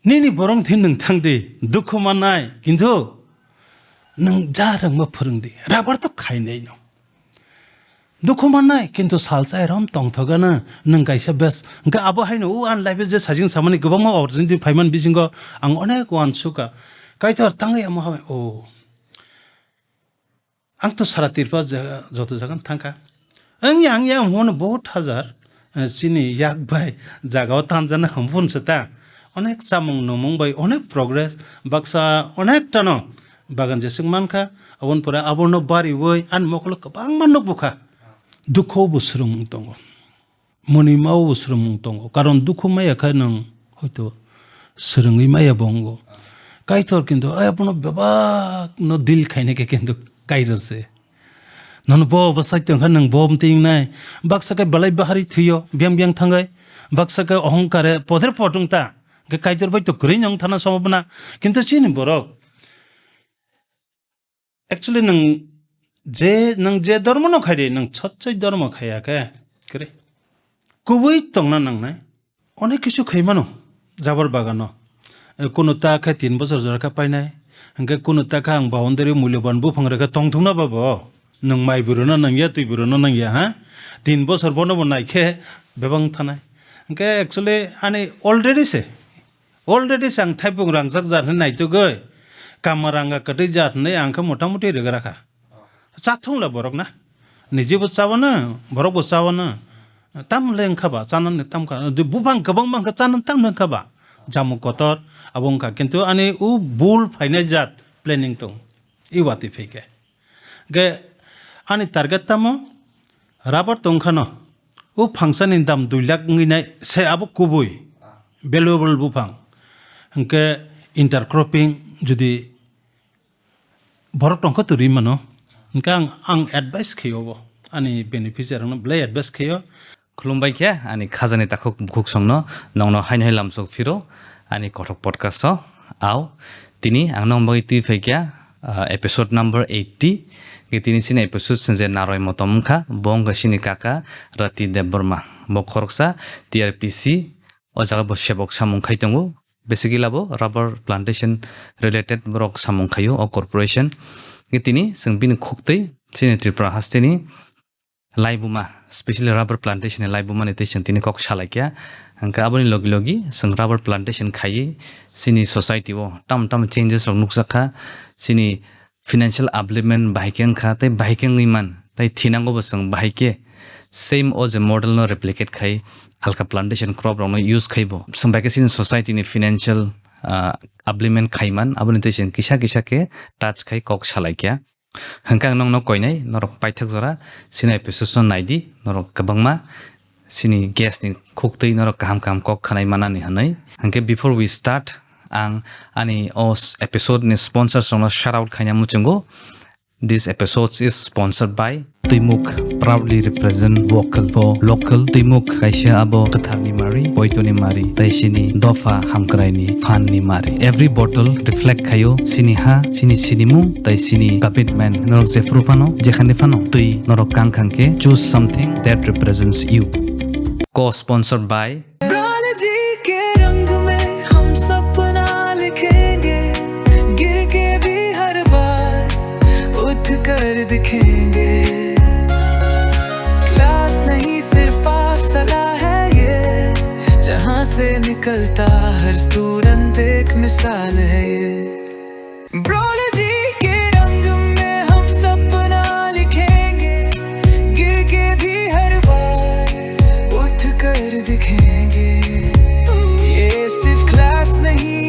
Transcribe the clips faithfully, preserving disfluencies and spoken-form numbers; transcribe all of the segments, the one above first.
Nini borok thwi nwng thang di, dukhu mannai, kintu nwng ja rwngma phwrwng di, rabar to khainai no. Dukhu mannai, kintu sal chai rom tongthok gana, nwng kaisa bes, hwnkhe abo haino o ani life-o je sajing samani kwbangma opportunity phaiman bisingo ang onek uansukha. Kaitor tangwi amo hamai, o. Ang to sara Tripura jaga, joto jaga thangkha. Ang yang yang hwnwi bahut hajar, eh, chini yak bai jagao tanjana hwnphun se ta. Onek chamung numung bai onek progress, baksa onek tano bagan jeswk mankha. Aboni pore abono bariwi ani mokolo kwbangma nukbukha. Dukho bo swrwng tongo. Mwnwi ma-o bo swrwngmung tongo. Karon dukhu maya khe nwng hoito swrwngwi maya bo wngo. Kaitor kintu ai abono bebak no deal khaina khe kintu kairo se. Nono bo bwsai tong kha nwng bo mtwi wngnai. Baksa khe belai bahari thwiyo, biyang biyang thangai. Baksa khe ohongkare podre podung ta. Khe Kaitor bai to kwrwi nwng thana somo bwna. Kintu chini borok Actually, nwng je, nwng je dhormo no khai di, nwng sochchoi dhormo khaiya khe, kwrwi. Kubui tongna nangnai. Onek kisu khai mano, rubber bagano. Eh, kunu ta khe tin bochor jora khe painai. Hwnkhe kunu ta khe ang boundary mulyoban buphang rwkhe tongthokna ba bo. Nwng mai bwrwino nangya, twi bwrwino nangya, ha? Tin bochor bono bo naikhe bebak thanai. Hwnkhe actually ani already se. Already se ang thaipung rangjak jat hwnwi naitugwi, kama ranga kwtwi jat hwnwi ang khe motamuti rwgra kha. Chathung le borok na. Nijebo chawano, borokbo chawano. Tam le wngkha ba, chanani tam kha. Buphang kwbangma wngkha, chanani tam le wngkha ba. Jamuk kotor, abo wngkha. Kintu ani o bul phainai jat planning tong. I watwi phai khe. Ge ani target tamo rubber tong khano, o phangsani dam dui lakh wngwi nai se abo kubui valuable buphang. Hwnkhe intercropping jodi borok tongkha to ri mano. Hwnkhe ang, ang advice khaio bo. Ani beneficiary rokno belai advice khaio. Khulumbai khe ani khajani takhuk bukhuk songno nongno haino hai lamsok phiro ani kothok podcast o. Au, tini ang nong bagwi twi phai khe, ah, episode number eighty. Ge tini sini episode sini je naroi motom wngkha, bo wngkha sini kaka Rati Debbarma. Bo khoroksa T R P C o jaga bo sebok samung khai tongo. Basically abo rubber plantation related borok samung khaio o corporation. Ge tini chwng bini khuktwi sini Tripura hasteni laibuma, specially rubber plantation ni laibuma ni twi chwng tini kok salaikha. Hwnkhe aboni logi logi chwng rubber plantation khaiwi chini society o tamo tamo changes rok nukjakha, chini financial upliftment bahai khe wngkha tei bahai khe wngwi man, tei thinango bo chwng bahai khe same o je model no replicate khai alka plantation crop rok no use khai bo chwng bahai khe chini society ni financial, ah, upliftment khai man, aboni twi chwng kisa kisa khe touch khai kok salaikha. Hwnkhe ang nokno koinai, norok paithak jora, sini episode no naidi, norok kwbangma, sini guest ni khuktwi norok kaham kaham kok khwnai manani hwnwi. Hwnkhe before we start, ang ani o s-, episode ni sponsors rokno shout out khaina muchungo. This episode is sponsored by Twimuk, proudly represent vocal for local. Twimuk kaisa abo kwtharni mari, poitoni mari, tei sini dopha hamkraini phanni mari. Every bottle reflect khaio sini ha, sini sinimung, tei sini commitment. Norok jephru phano, jekhani phano, twi norok kang kang khe, choose something that represents you. Co-sponsored by Prology के रंग में हम सपना लिखेंगे, गिर के भी हर बार उठ कर दिखेंगे। क्लास नहीं सिर्फ पाठशाला है ये, जहाँ से निकलता हर स्टूडेंट एक मिसाल है ये। Prology के रंग में हम सपना लिखेंगे, गिर के भी हर बार उठ कर दिखेंगे। ये सिर्फ क्लास नहीं,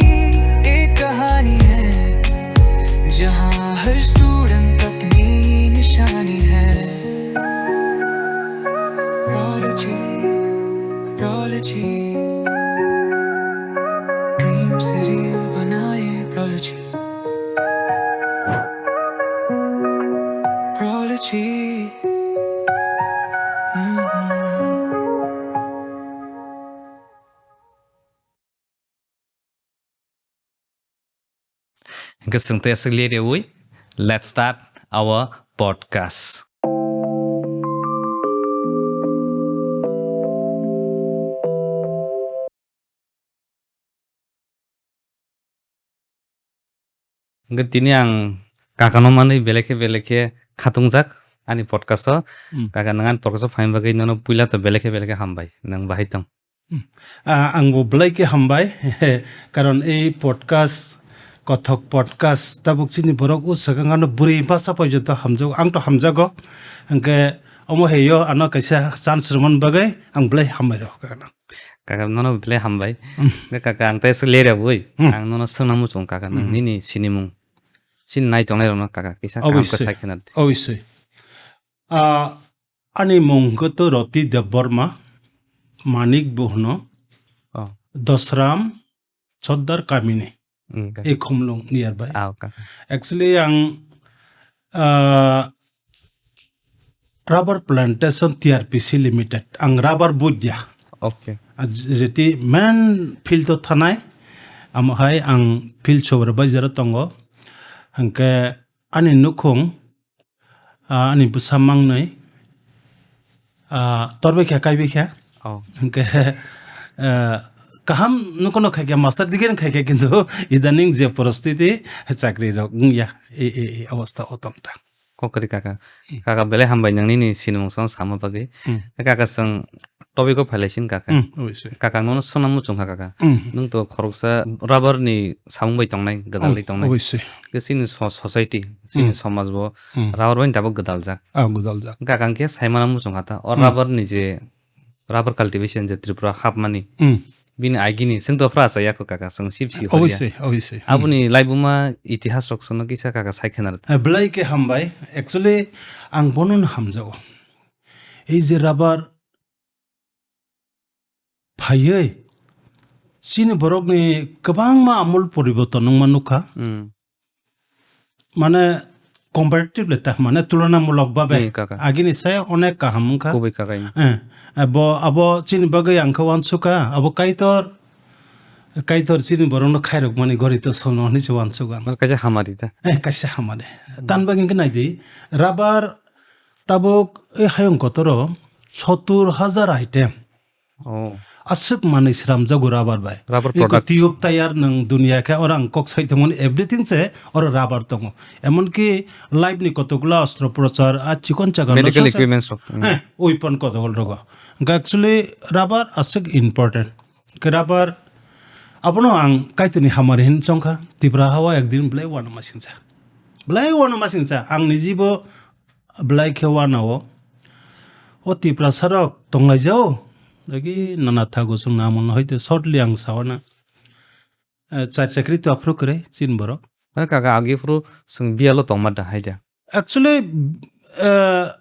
एक कहानी है, जहाँ हर स्टूडेंट अपनी निशानी है। Prology, Prology, ड्रीम से रियल बनाए Prology। Prology। Hwnkhe chwng tei aswk le rewi, let's start our podcast. Hwnkhe tini ang kakano manwi belai khe belai khe khatungjak ani podcast o. Hmm. Kaka, nwng ani podcast o phaima bagwi nono puila to belai khe belai khe hambai, nwng bahai tong. Hmm. Ah, angbo belai khe hambai, karon ei podcast, Kothok Podcast, tabuk chini borok o swkang ano bwrwi masa porjonto hamjago, ang to hamjago, hwnkhe omo heyo ano kaisa chance rwmani bagwi ang belai hambai rw kha. Kaka, nono belai hambai. Hmm. Hwnkhe kaka, ang tai se lera bui. Hmm. Ang nono swngna muchung kaka, nang Hmm. nini sinimung. Sini nai tongnai rokno kaka, kisa kaham khe Obviously. Sai khena di. Obviously. Ah, ani mung hwnkhe to Roti Debbarma, Manik bo hwno, Oh. Dosram, Sordar Kamini. Hmm, kaka. Ei Khumlung nearby. Ah, kaka. Actually, ang, ah, Rubber Plantation T R P C Limited, ang rubber budya. Okay. A j-, jeti main field o thanai, amo hai ang field sobra bai jero tongo. Hwnkhe ani nukhung, ah, ani bwsa mangnwi, ah, torbai kha, kaibai kha. Oh. Hwnkhe, ah, kaham nukhung no khai kha, master degree khai kha, kintu idaning je poristiti chakri rok wngya, e, e, e, awasta o tong ta. Kokri kaka. Hmm. Kaka belai hambai nang nini sinimung song sama bagwi. Hmm. Kaka chwng topic o phailai sin kaka. Hmm, obviously. Kaka nono sona muchung kha kaka. Hmm. Nwng to khoroksa rubber ni samung bai tongnai, gwdalwi Hmm, tongnai. Obviously. Ke chini so-, society, chini Hmm. somaj bo Hmm. rubber bai tabuk gwdaljak. Ah, gwdaljak. Kaka hwnkhe saimana muchung kha ta. O Hmm. rubber ni je rubber cultivation je Tripura hapmani, Hmm. bini agini, chwng to phra cha yakho kaka, chwng sip si horia. Obviously, obviously. Hmm. Aboni laibuma itihas rok chwngno kisa kaka sai khena rw. Eh, belai khe hambai. Actually, ang bono no hamjago. Ei je rubber phaiwi, chini borokni kwbangma amul poriborton wngma nukha. Hmm. Mane comparatively ta, mane tulanamulok babe. Hmm, kaka. Agini se onek kaham wngkha. Kubui kaka. Eh, abo, abo chini bagwi ang khe uansukha, abo Kaitor, Kaitor chini borokno khairokmani gori to sono hwnwi se uansukha. Mane kaisa hamari ta. Eh, kaisa hamari. Hmm. Tan bagwi hwnkhe naidi, rubber tabuk ei hayung kotoro sottur hajar item. Oh. Aswk manwi sramjago rubber bai. Rubber Eko products. Tiyok tayar nwng dunia khe oro ang kok sai tongmani everything se oro rubber tongo. Emonki life ni kotokla ostroprochar a chikon chakano Medical sasa equipments rok. Hmm. Eh, weapon kotokol rogo. Hwnkhe actually rubber aswk important. Hwnkhe rubber abono ang Kaitorni hamari hin chongkha. Tripura hao ekdin belai uanama singcha. Belai uanama singcha. Ang nijibo belai khe uanao. O Tiprasa rok tonglaijao. Dagi nana thago chwng namung no hoite shortly ang sawana. Eh, char chakri to aphuru kwrwi chini borok. Mane kaka agi phuru chwng biyalo tongma da hai da. Actually, eh,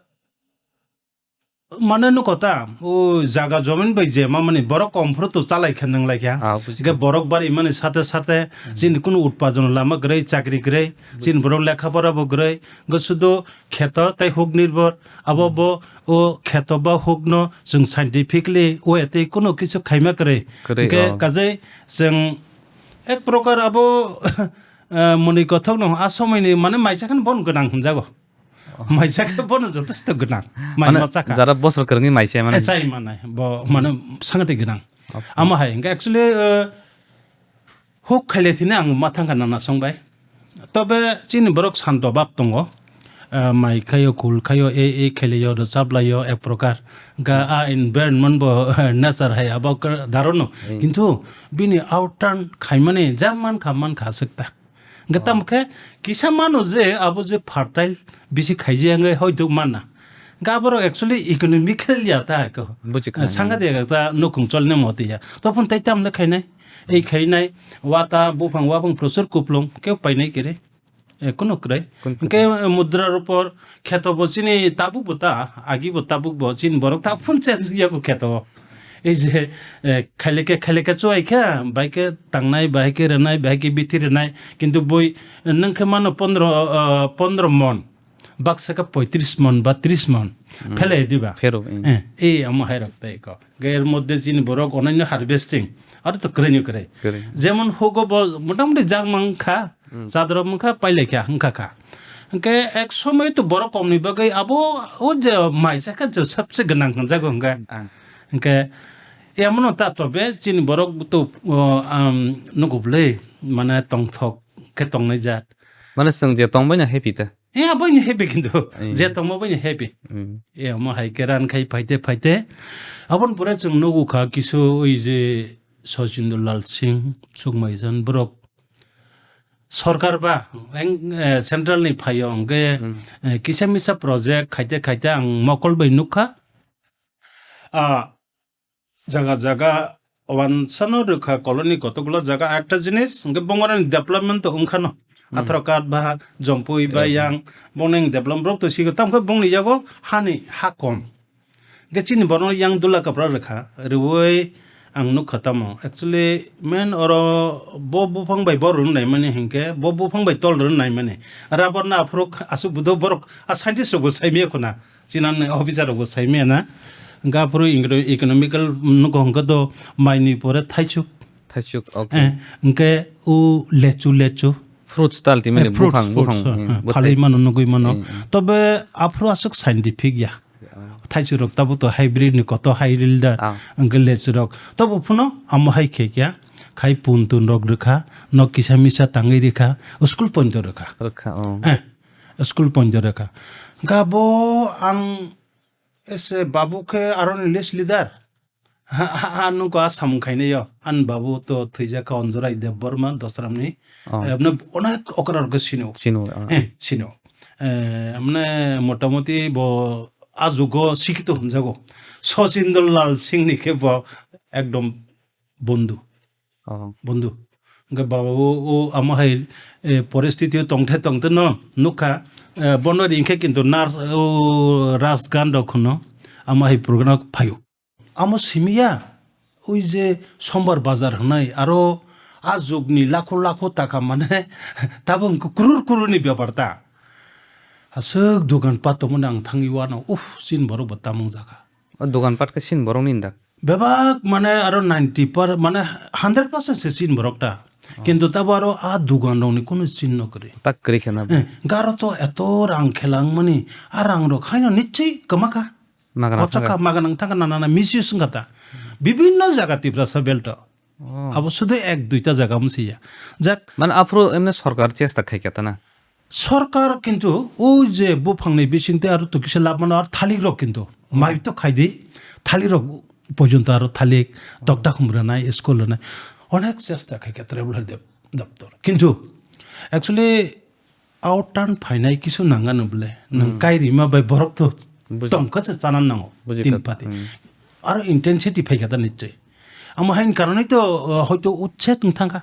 mane nuko ta, o jaga jomin bai je ma mani borok kom phuru to chalai khe nang lai kha. Ah, buji Ge kha. Borok bari mani sate sate Hmm. chini kunu utpajon lama kwrwi, chakri kwrwi, Buji. Chini borok lekha pora bo kwrwi. Hwnkhe sudu kheto tei huk nirbor, abo Hmm. bo o kheto ba huk no chwng scientifically way tei kunu kisu khaima kwrwi. Kwrwi, Hwnkhe oh. Kajai chwng ek prokar abo, eh, mwnwi kothok no a somoi ni mane maisa khe bon gwnang hwnjago. Oh. Maisa khe bono jotosto gwnang. Mai Mane ma chakha. Jara bosor kwrwngwi maisa mane. Eh, chai manai. Bo mane sangati gwnang. Okay. Amo hai hwnkhe actually, eh, huk khaile thini ang ma thangkha nana song bai. Tobe chini borok santo bab tongo. Eh, mai khaio, kul khaio, ei, ei khailio, rwchap laio, ek prokar. Ga a environment bo, nature hai abo kar darono. Hmm. Kintu bini outturn khaimani ja mankha, mankha aswk ta. Hwnkhe Oh. Tamo khe kisa mano je abo je fertile bisi khaijak wngwi hoito mana. Hwnkhe aborok actually economically ya ta ko. Buji kha. Sangha de ta nokung cholne moti ya. Topon tai tamle khainai. Ei khainai, wata, buphang, wabung, prosur kuplung, keu painai kere. Eh, kunu kwrwi. Kunu Hwnkhe, kwrwi. Eh, mudra rupor, kheto bo chini tabuk bo ta, agi bo tabuk bo, chini borok ta phun change ya ko kheto. Ei je, eh, khaileke, khaileke chuai kha, bai khe tangnai, bai khe rwnai, bai khe bithi rwnai. Kintu bui, eh, nwng khe mano pondro, eh, pondro mon. Baksa khe poitris mon ba tris mon. Hmm. Phele diba? Phero, eh. Eh, ei amo hai rok tei ko. Ge er moddhe chini borok ononno harvesting. Aro to kwrwi ni kwrwi. Kwrwi. Jemon hugo bo motamoti jang mang kha, Hmm. Chadra wngkha, pailai kha, wngkha kha. Hwnkhe ek somoi to borok komni bagwi abo o je maisa khe je sabse gwnang hwnjago hwnkhe. Ang. Hwnkhe emono ta tobe chini borok to, o, am, nugo bwlwi, mane tongthok khe tongnai jat. Mane chwng je tongbaino happy ta. Eh, aboino happy kintu. Eh. Je tongma boino happy. Hmm. Eh, omo hai khe ran khai phaite phaite. Aboni pore chwng nugo kha kisu oi je Sachin Lal Singh, Sukmaijan borok. Sorkar ba, eng, eh, central ni phaio hwnkhe, Hmm. eh, kisa misa project khaite khaite ang mokol bai nukha. Ah, jaga jaga wansano rwkha colony kotokgwla jaga ekta jinis, hwnkhe bongorani development to wngkhano. Hmm. Atharo kat ba, jompui ba, Eh, yang, bongni development borok to sigo, tamkhe bongni yago hani ha kom. Hwnkhe chini borokno yang dula kapra rwkha, rwui ang nukha tamo. Actually, main oro bo buphang bai bo rwna naimani hinkhe, bo buphang bai tol rwna naimani. Rubber no aphuru aswk budo borok, a scientist rokbo saimaya khuna, chinani officer rokbo saimaya na. Hwnkhe aphuru econo-, economical nukha hwnkhe do maini pore thaichuk. Thaichuk, okay. Eh, hwnkhe o lechu lechu. Fruits ta ultimately, eh, fruits, buphang, fruits, buphang, eh, hmm, eh, bo phalwi thai- mano, nugwi mano. Hmm, hmm. Tobe aphuru aswk scientific ya. Ah. Thaichurok tabuk to hybrid ni koto hybrid da, ah, hwnkhe lechurok. Tobo phano amo hai khe kya, khai pun tun rok rwkha, nok kisa misa tangwi rwkha, school pointo rwkha. Rwkha, oh. Eh, school pointo rwkha. Hwnkhe abo ang ese babu khe aroni list leader. Ha, ha, ha, nungkha a samung khainai yo. Ani babu to thwijak kha Anjorai Debbarma, Dosramni. Oh. Eh, abno onek okra rok sino. Sino, ah. Eh, sino. Eh, amne motamoti bo a jugo sikito hwnjago. Sachin Lal Singh ni khe bo ekdom bondhu. Oh. Bondhu. Hwnkhe baba o, o amo hai, eh, poristiti o tongthe tongthe no nukha. Eh, bono ringkhe kintu nar-, o Rajgan rok no amo hai program phaio. Amo simiya, ui je Sombar Bazar hwnai, aro a jugni lakho lakho taka mane, tabuk wngkha krur krur ni bepar ta. Aswk dogan pat tongmani ang thangwi uanw, uff, chini borok bo tamung jakha. O dogan pat khe chini borok ni dak? Bebak mane aro ninety per, mane hundred percent se chini borok ta. Oh. Kintu tabo aro a dogan rokni kunu chinno kwrwi. Tak kwrwi khe na bo. Eh, garo to eto rang khela wngmani, a rang rok haino nichwi kwmakha. Magana kochakha thangkha. Magana wng thangkha, nana na misuse wngkha ta. Bibinno jaga Tiprasa belt o. Oh. Abo sudu ek duita jaga wng siya. Jak. Mane aphuru emne sorkar chesta khaikha ta na? Sorkar kintu o je buphangni bisingtwi aro to kisa lab mano, ar thalik rok kintu. Oh. Mai to khaidi, thalik rok pojonto aro thalik, oh, tokta khum rwnai, school rwnai. Onek chesta khaikha tribal health dep-, doptor. Kintu actually out turn phainai kisu nangano bole. Nwng, hmm, kai rima bai borok to, bujik, tongkha se chana nango. Bujik tin kha, pati. Hmm. Aro intensity phaikha ta nichoi. Amo hain karonwi to, uh, hoito uchet wng thangkha.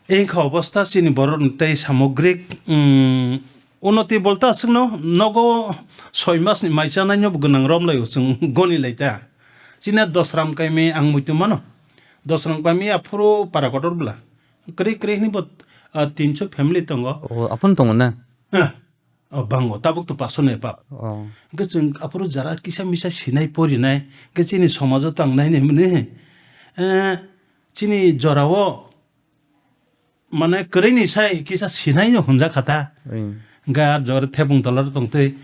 Engkha obostha chini borok tei samogrik, um, unoti bolta aswkno nogo soi masni mai chanaino bo gwnang romlaio chwng goni laita. Chini Dosram kaimi ang muitu mano. Dosram kaimi aphuru para kotor bwla. Kwrwi kwrwi hwnwi bo, ah, tinso family tongo. Oh, aphano tongo na? Eh, oh, bango, tabuk to paso ne pap. Oh. Hwnkhe chwng aphuru jara kisa misa sinai porinai, hwnkhe chini somajo tang nai nai mani. Eh, chini jorao mane kwrwini sai kisa sinaino hwnjak kha ta. Hmm. Hwnkhe ah jora thebung tola tongtwi,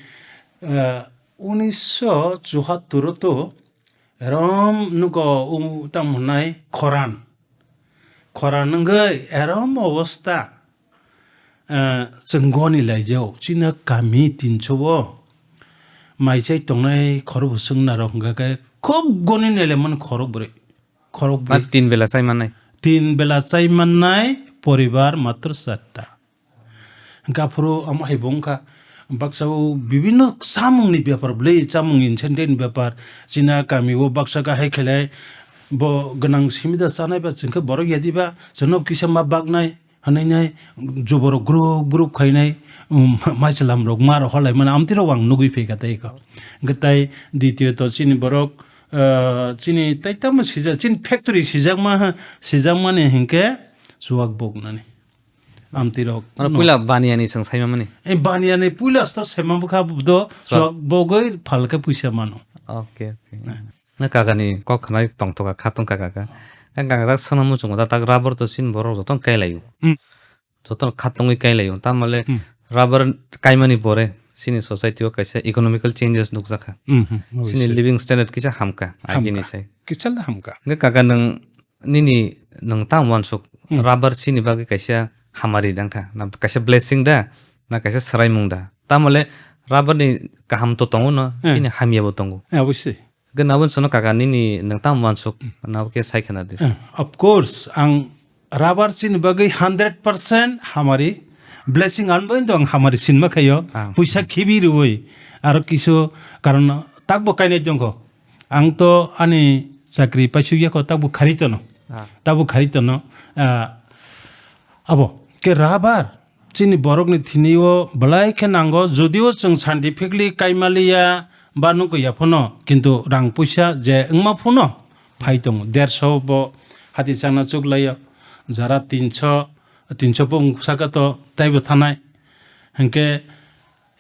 eh, unisho chuhattur o to Erom nugo u tamo hwnai khoran. Khoran wngwi erom obostha, eh, chwng goni laijao. Chini kami tinso o mai chai tongnai khorok bwswk narok hwnkha khe khub goni nailaimani khorok bwrwi. Khorok bwrwi. Ma tin bela chai mannai? Tin bela chai mannai poribar matro charta. Hwnkhe aphuru amo hai bo wngkha, baksa o bibinno chamungni bepar, bwlai chamung incentive ni bepar, china kami o baksa khe hai khailai bo gwnang simi da chanai ba chwng khe borok yadi ba chwngno kisa ma baknai hwnwi nai juborok group group khainai, um, maichwlam rok ma rok holaimani amtwi rok ang nugwi phaikha tei kho. Hwnkhe tai ditiyot chini borok, ah, chini tai tamo sijak, chini factory sijakma, sijakmani hinkhe chuwak boknani. Amtwi rok. Mano no. Puila baniyani chwng saima mani? Eh, baniyani puila sto saima bwkha do. Swak. Swak bogoi phalkhe puisa mano. Okay, okay. Na kakani kok khnai tongthoka kha tongkha kaka. Na kaka tak sana muchungo tak rubber to sin borok joto kailaio. Hmm. Joto kha tongwi kailaio. Tamale, hmm, rubber kaimani pore sini society o kaisa economical changes nukjakha. Hmm, hmm. Sini obviously living standard kisa hamka. Hamka. Agini sai. Kisa hamka. Nge kaka nang nini nwng tamo uansuk, hmm, rubber chini bagwi kaisa hamari dangkha. Na kaisa blessing da, na kaisa swraimung da. Tamole rubber ni kaham to tongo no, Hmm. bini hamya bo tongo. Eh, obviously. Ke nabon sono kaka nini nang tam wansuk, nabo ke sai khana di. Eh, of course, ang rubber chini bagwi hundred percent hamari blessing anbo indo ang hamari sinma khayo. Ah. Puisa khibi rwi, aro kisu karon takbo kainai dongkho. Ang to ani chakri paisuk yako takbo khari tono. Ah. Takbo khari tono. Ah, abo ke rubber chini borokni thini o belai khe nango, jodio chwng scientifically kaimaliya ba nukya phano, kintu rang puisa je wngma phano phai tongo. Derso bo hati changna chuk laiyo, jara tinso, tinso bo wng saka to taibo thanai. Hinkhe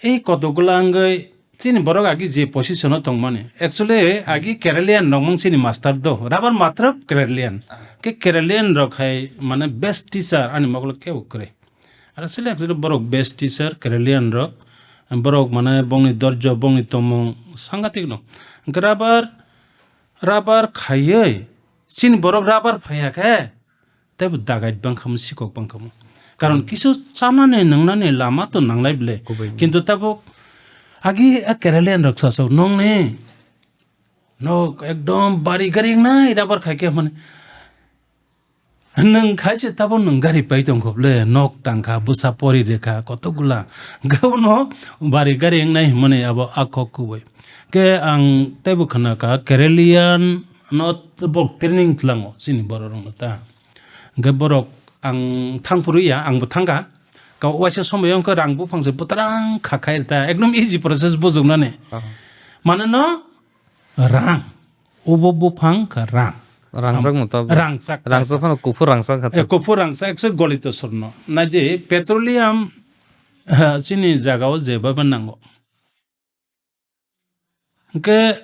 ei kotokgwla wngwi chini borok agi je position o tongmani. Actually, agi Keralian rok mung chini master do, rubber matwrwk Keralian. Ke Keralian rok hai mane best teacher ani mokolo kebo kwrwi. Aro select borok best teacher, Keralian rok, borok mane bongni dorjo, bongni tomung sangatik no. Hwnkhe rubber, rubber khaiwi chini borok rubber phaiya khe, teibo dagait bangkhamu, sikok bangkhamu. Karon kisu chanani nwngnani lama to nangnai ble. Kubui. Kintu tabuk agi a Keralian rok sasok nongni nok ekdom bari gari wngnai rubber khaikhe mane. Nwng khai se tabo nwng gari pai tongkho ble, nok tangkha, bwsa pori rekha, kotokgwla. Hwnkhe bono bari gari wngnai hwnmani abo a kok kubui. Khe ang teibo khna kha, Keralian no borok training tlango chini borok rokno ta. Hwnkhe borok ang thang phuru ya, angbo thangkha. Ka waisa somoi wngkha rang buphang se bwtarang kha khai ta, ekdom easy process bujuknani. Aha. Mane no rang. Ubo buphang kha rang. Rangchak mo to. Rangchak. Rangchak phano kuphur rangchak kha to. Eh, kuphur rangchak ekso golito sorno. Naidi petroleum, ha, chini jagao jeba ba nango. Hwnkhe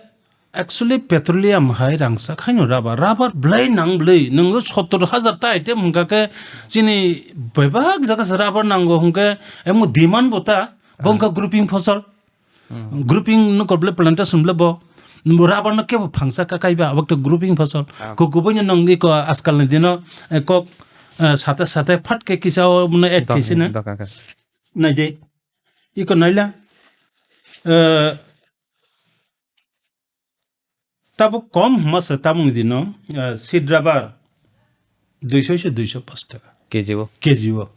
actually petroleum hai rangchak haino rubber. Rubber belai nang belai. Nwngo sottor hajar ta item hwnkha khe chini bebak jaga se rubber nango hwnkhe emo demand bo ta. Bo wngkha grouping phosol. Hmm. Grouping no kok ble plantation ble bo. Rubber no kebo phangsa ka kaiba, abak to grouping phosol. Ah. Ko kubui no nong iko askal ni dino, eh, kok, eh, sate sate phat ke kisa o mane add Dok-, khe sina. Doka khe. Nai de. Iko naila. Eh, Tabuk kom hwnma se tamungni dino, eh, seed rubber duiso se duiso pash taka. K G o. K G o.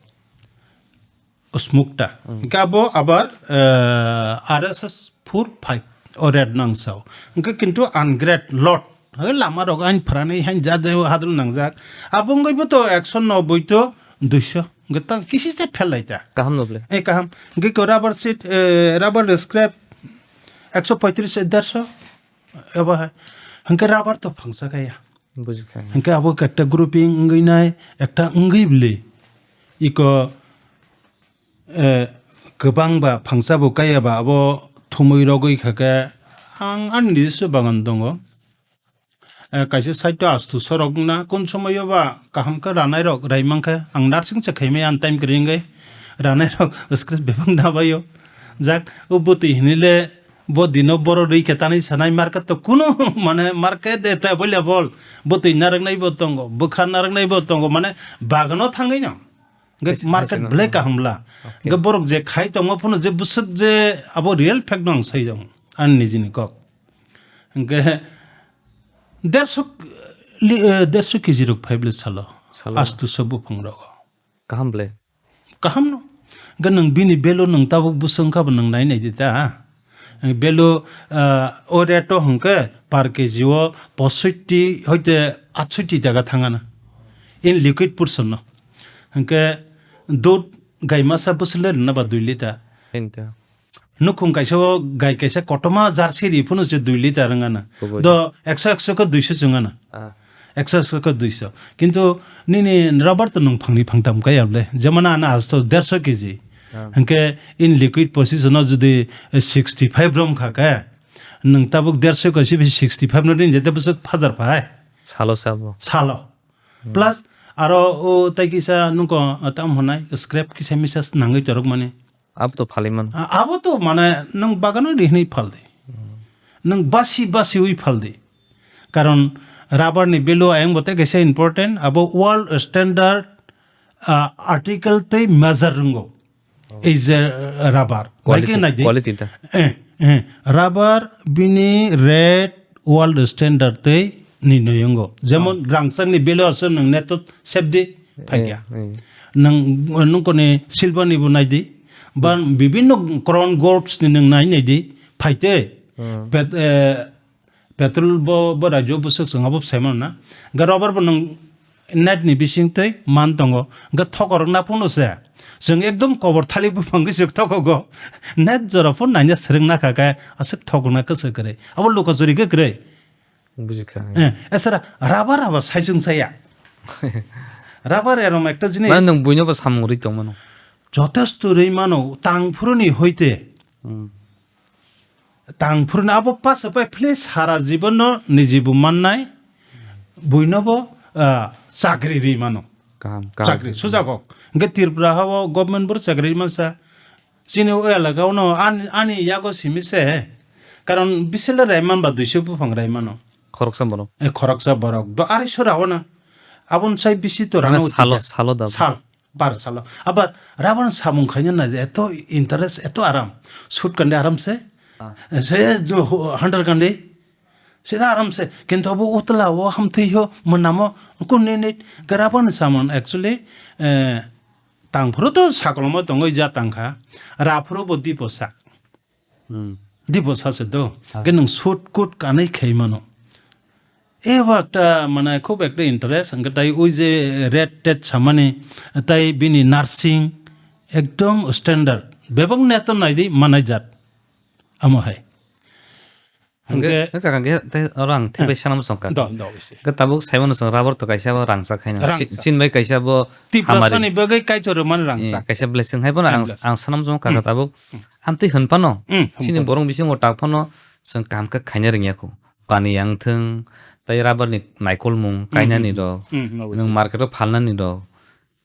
Smokta. Hmm. Hingke abo abar, eh, R S S four five o rate nang sao. Hingke kintu ungrade lot. Hoi lama rok ain phrani hain jat jai hadul nangjak. Abo wngoi bo to ekso noboi to duiso. Hingke tang kisi se phel lai ta. Kaham no ble. Eh, kaham. Hingke ko rubber seed, eh, rubber scrap ekso poitris, derso. Abo hai. Hingke rubber to phangsa kaya. Bujikha. Hingke abo ekta grouping wngwi nai, ekta wngwi bwlwi. Iko, eh, kwbang ba phangsa bo kaya ba abo thumui rogwi kha khe ang ani nijiswa bagan tongo. Eh, kaisa side o astu sorok wngna, kun somoio ba kaham khe ranai rok rai mankhe ang nursing se khaimai ang time kwrwi wngwi ranai rok script bebak nabaio. Jak o bwtwi hinile bo dino boro rwi khe tanwi sanai market to kunu mane market de ta available. Bwtwi narwknai bo tongo, bwkha narwknai bo tongo, mane bagano thangwi no. Hingke Kaisa market khaisa belai no. Kaham la. Okay. Hingke borok je khai tongma phano je bwswk je abo real fact no ang sai jang ani nijini kok. Hingke derso li-, eh, derso K G rok phai bwle salo. Salo. Astu so buphang rogo. Kaham ble. Kaham no. Hingke nwng bini belo nwng tabuk bwswk wngkha bo nwng nai nai di ta. Belo, ah, o rate o hingke per K G o posoitti hoite atsoitti taka thangana. In liquid portion no. Hingke dud gai masa bwswk le rwna ba dui liter. Hinte. Nukhung kaisa o gai kaisa kotorma jersey ri phano se dui liter wngana. Kubui. Do ekso ekso khe duiso chwngana. Ah. Ekso ekso khe duiso. Kintu nini rubber to nwng phangni phangtam kaya bwle. Jemon ano asto derso K G. Ah. Hingke in liquid position o jodi sixty five rom kha khe, nwng tabuk derso khe sibi sixty five no rin jete bwswk phajar phai. Salo sabo. Salo. Hmm. Plus aro o tai kisa nungko tam honai scrap kisa misa nangwi torok mani. Abo to phalwi man. A-, abo to mane nwng bagano rihni phaldi. Hmm. Nwng basi basi ui phaldi. Karon rubber ni value ayang bo tei kaisa important, abo world standard ah, article tei major rwngo. Oh. Ei je, ah, rubber. Quality, naidi. Quality ta. Eh, eh, rubber bini red world standard tei ni noyongo. Jemon rangchakni value aswk nwng neto sebdi phaikya. Eh, eh. Nwng, nwng koni silver ni bo naidi. Ban bibinno crown golds ni nwng nai naidi. Phaite. Hmm. Pet-, eh, Petrol bo, bo rajyo bwswk chwng abo sai mano na. Ga rubber bo nwng net ni bising twi man tongo. Ga thokor wngna phano se. Chwng ekdom kobor thali buphang gwi se thokogo. Net jora phano naina swrwng na kha khe aswk thokna kwswk kwrwi. Abo luka chori khe kwrwi. Bujikha. Eh, esara rubber rubber sai chwng saya. Rubber erom ekta jinis. Mane nwng buino bo samung rwi tong mano. Jotesto rwi mano tang phuruni hoite. Hmm. Tang phuruni abo paso pai phile sara jibono niji bo mannai, buinobo, ah, chakri ri mano. Kaham, kaham. Chakri, suja kok. Hwnkhe Tripura hao government boro chakri ri mansa. Chini o elaka o no ani, ani yago simi se. Karon bisele rai manba duiso buphang rai mano. Khoroksa borok. E, khoroksa borok. Do arai sora o na. Abon sai bisi to mane rano salo, uti salo da. Sal. Bar salo. Abar rubber samung khaina na eto interest, eto aram. Suit kandi aram se. Ah. Se jo hu-, hunter kandi. Sida aram se. Kintu abo utla o hamthwi ho manamo kunni ni rubber ni saman actually, eh, tang phuru to sakoloma tongoi ja tang kha. Ra phuru bo dipo sa. Hmm. Dibo sache do. Ah. Ke nwng shoot coat kanwi khai mano. Ebo ekta, mane, khub ekta interest, hwnkhe tai ui je red tet samani, tai bini nursing ekdom standard. Bebak neto naidi manai jat. Amo hai. Hwnkhe, hwnkhe, hwnkhe, hwnkhe, tei oro ang thik bai sanamo songkha. Do, do, bisi. Hwnkhe tabuk saimano song rubber to kaisa bo rangchak haino. Rangchak. Si-, sin bai kaisa bo Tiprasani hamari. Bagwi Kaitor rwmani rangchak. Eh, kaisa blessing hai bono ang, blessing. Ang sanamo songkha tabuk. Amtwi hwn phano, hmm, chini hwn phano. Borok bisingo tak phano chwng kaham khe khaina rwngya kho. Pani yang thung, tai rubber ni naikolmung, hmm, kainani hmm, rok, hmm, hmm, nwng market o phalnani rok.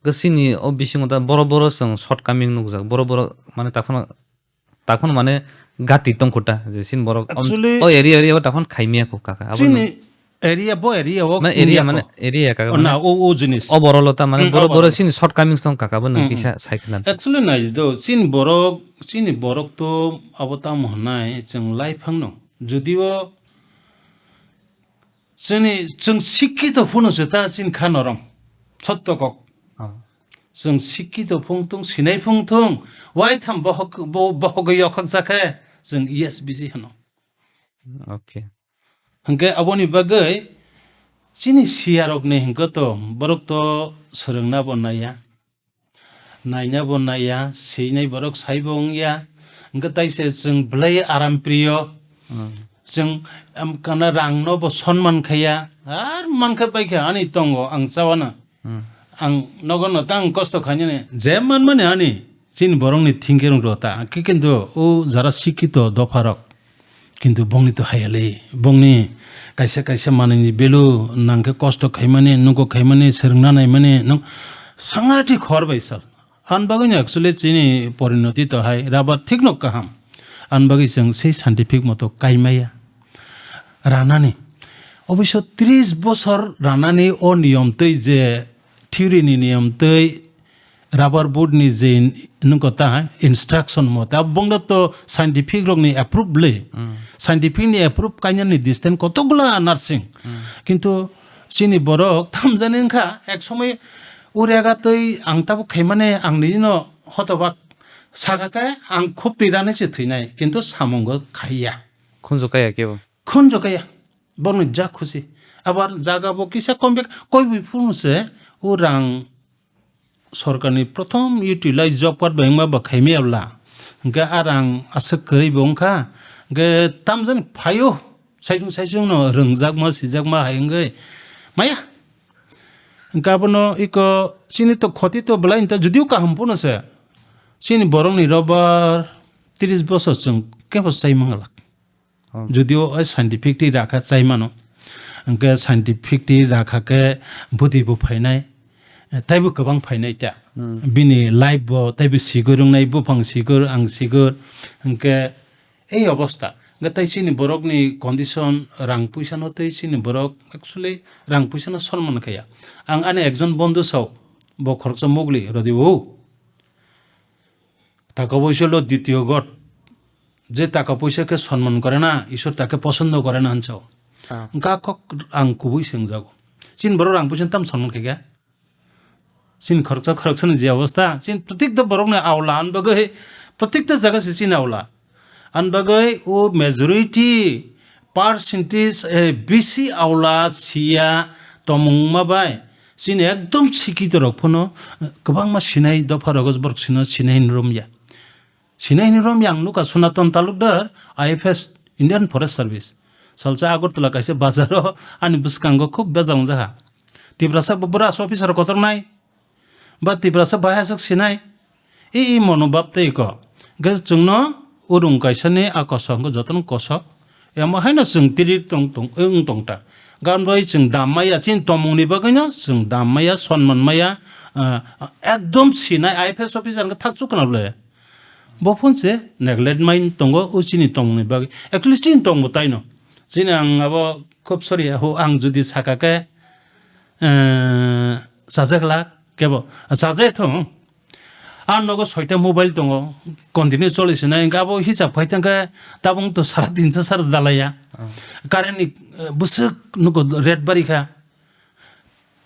Gw chini o bisingo ta boro boro chwng shortcoming nukjak, boro boro mane tak phano, tak phano mane gati tong kho ta, je chini borok om-, actually, o area area o tak phano khai maya kho kaka. Abo chini nwng area bo area o mane area wngya mane kho. Area kaka o mane na, o, o jinis. O boro lo ta mane hmm, boro o boro boro. Chini shortcomings tong kaka bo nwng hmm, kisa hmm. Sai khna. Actually nai do, chini borok, chini borok to abo tamo hwnai chwng lai phang no. Judio chini, chwng sikki to phunu se ta chini kha norom. Sotto kok. Oh. Chwng sikki to phung tung, sinai phung tung, wai tham bohok, bo-, bohok yokhak jakhe, chwng E S B C hano. Okay. Hwnkhe aboni bagwi chini siyarokni hwnkhe to borok to swrwngna bo naiya, naina bo naiya, swinai borok saibo wngya, hwnkhe taise chwng belai aram priyo, hmm. Chwng, em, kana rangno bo sonman khaiya, ar mankhe paikha ani tongo ang chawana. Hmm. Ang nogo no tang kosto khainani. Je manmani ani, chini borokni thinking rok ta. Khe kintu o jara sikito dopharok. Kintu bongni to hayali. Bongni kaisa kaisa manwini belu nangkhe kosto khaimani, nugo khaimani, swrwngna naimani, nwng sangati khor bai sal. An bagwino actually chini porinoti to hai rubber thikno kaham. An bagwi chwng sei scientific moto kaimaya. Ranani. Oboisyo tris bosor ranani o niyom twi je theory ni niyom twi rubber boot ni je nungkota instruction mote. Abo bongno to scientific rokni approve le. Hmm. Scientific ni approve kainani distance kotokgla nursing. Hmm. Kintu chini borok tamjani wngkha ek somoi urega twi ang tabuk khaimani ang nini no hotobak saka khe ang khub twi rani se thwinai, kintu samungo khaiya. Khunju kaya kebo. Khunju kaya. Borokni jak khusi. Abar jaga bo kisa kom bek koi bui phuru se o rang sorkarni prothom utilize job card bai wngma ba khaimaya bla. Hwnkhe a rang aswk kwrwi bo wngkha. Hwnkhe tamjani phaio saichung saichung no rwngjakma sijakma hai wngwi maya. Hwnkhe abono iko chini to khoti to belai wngta judio kaham phano se. Chini borokni robar tris bosor chwng kebo chai manglak. Oh. Judio o scientific twi rakha chai mano. Hwnkhe scientific twi rakha khe bwtwi bo phainai, eh, taibo kwbang phainai ta. Hmm. Bini life bo taibo sigor wngnai, buphang sigor, ang sigor. Hwnkhe ei obostha. Hwnkhe tai chini borokni condition, rang puisa no tei chini borok actually rang puisa no sonman khaya. Ang ani ekjon bondhu sok, Bo khoroksa mugli rodi o. Taka poisa lo ditiyo god. Je taka poisa khe sonmon gore na, Ishwar take posondo gore na hinso. Ah. Hwnkhe kok ang kubui swngjago. Chini borok rang poisa tam sonmon khe khe. Chini khoroksa khoroksani je obostha, chini protikta borokni aula ani bagwi, protikta jaga se chini aula. Ani bagwi o majority percentage, eh, bisi aula siya tongmung ma bai. Chini ekdom sikito rok phano, eh, kwbangma sinai dopha rogo borok sino sinai hinwi romya. Sinai hinwi romya ang nukha Sonaton Talukdar, I F S, Indian Forest Service. Salsa Agartala kaisa bazaro ani bwskango khub bejal wngjakha. Tiprasa bo bwrasa officer kotor nai. Ba Tiprasa bahai aswk sinai. I, i mono bab tei ko. Ge chwngno urung kaisani a kosok hwnkhe jotono kosok. Emo haino chwng tiri tong, tong, wng tong ta. Gan bai chwng dam maya, chini tongmungni bagwino chwng dam maya, sonman maya, ah, ekdom sinai I F S officer hwnkhe thakchuk khna bwle. Bo phone se neglect mai tongo o chini tongmungni bagwi. At least chini tongbo taino. Chini ang abo khub sorry, ho ang jodi saka khe, eh, chajakla kebo. Chajakhe thung. Ang nogo soita mobile tongo. Continue choli sinai. Hwnkhe abo hisab khai thangkhe tabung to sara din sa sara dalaya. Oh. Current ni, eh, bwswk nugo red bari kha.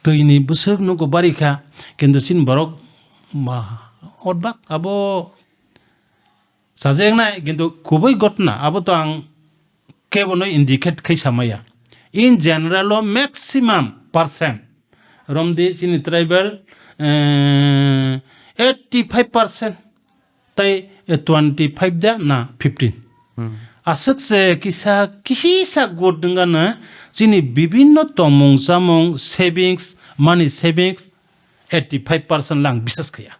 Twi ni bwswk nugo bari kha. Kintu chini borok ma, otbak abo Sajaknai, kintu kubui gotna, abo to ang kebono indicate khai samaya. In general o maximum percent, romdi chini tribal, eh, eighty five percent, tai, eh, twenty five da na fifteen. Hmm. Aswk se kisa, kisa good wngkha na chini bibinno tongmung chamung savings, money savings, eighty five percent lang bisas khaya.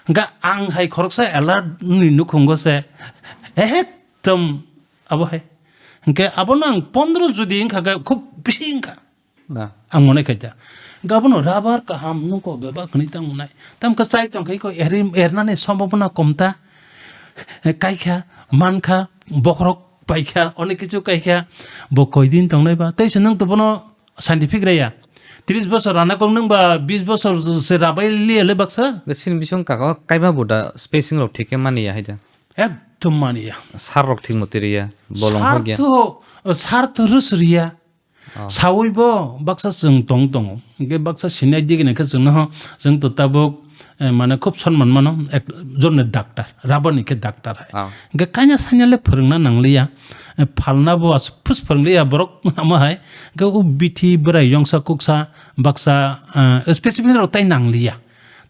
Hwnkhe ang hai khoroksa alert ni nukhungo se, ekdom abo hai. Hwnkhe abono ang pondro jodi wngkha khe khub bisi wngkha. Na. Ang mone khai ta. Hwnkhe abono rabar kaham nungkho bebak hwnwi tang nai. Tamkhe chai tong khai kho eri-, ernani sombobona kom ta. Kaikha, mankha, bokhorok paikha, onek kichu kaikha. Bo koidin tongnai ba. Tei se nwng to bono scientific raya. Tris bosor rana kok nwng ba bis bosor se rabai liya le baksa? Sini bising kaka kaima buda spacing rok thik khe mani ya haida. Ekdom mani ya. Sar rok thik moti riya. Bolong sar hok ya. To, sar to rus riya. Oh. Sawi bo baksa chwng tong tongo. Hwnkhe baksa sinai digini khe chwngno ho, chwng to tabuk, eh, mane khub sonman mano, ek jonne doctor, rubber ni khe doctor hai. Ah. Hwnkhe kaina sanya le phwrwngna nangliya, eh, phalna bo as-, phus phwrwngliya borok amo hai. Hwnkhe o bithi bwrai yongsa kuksa baksa, eh, specific rok tai nangliya.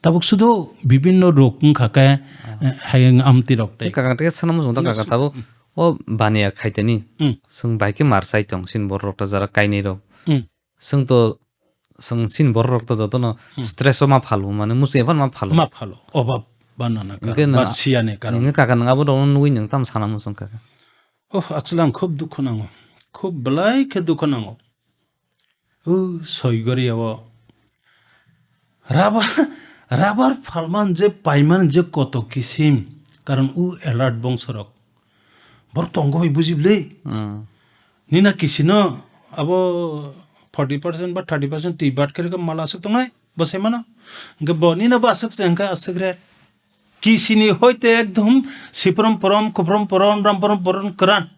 Tabuk sudu bibinno rok wngkha khe, ah, eh, hayung amtwi rok tai. Kaka tei sana mujung ta kaka tabuk. O baniya khaitani, hmm, chwng bai khe mar chai tong, chini borok rok ta jara kainwi rok. Hmm. Chwng to, chwng chini borok rok to jotono, hmm, stress o ma phalo, mane muchung ephano ma phalo. Ma phalo, obab banana karon, hwnkhe ba nang, siyani karon. Hwnkhe kaka nang abo rokno nugwi nang tamo sana muchung kaka? Oh, actually ang khub dukhu nango. Khub belai khe dukhu nango. O soi gori abo. Rabar, rabar phalman je paiman je koto kisim, karon o alert bongsorok. Borok tongo bai buji bwle. Hmm. Nina kisino abo forty percent ba thirty percent twi bat khe mala aswk tongnai, bo sai mano. Hwnkhe bo nina bo aswk se hwnkhe aswk re. Kisini hoite ekdom siprom porom, kuprom porom, ram porom porom kwran.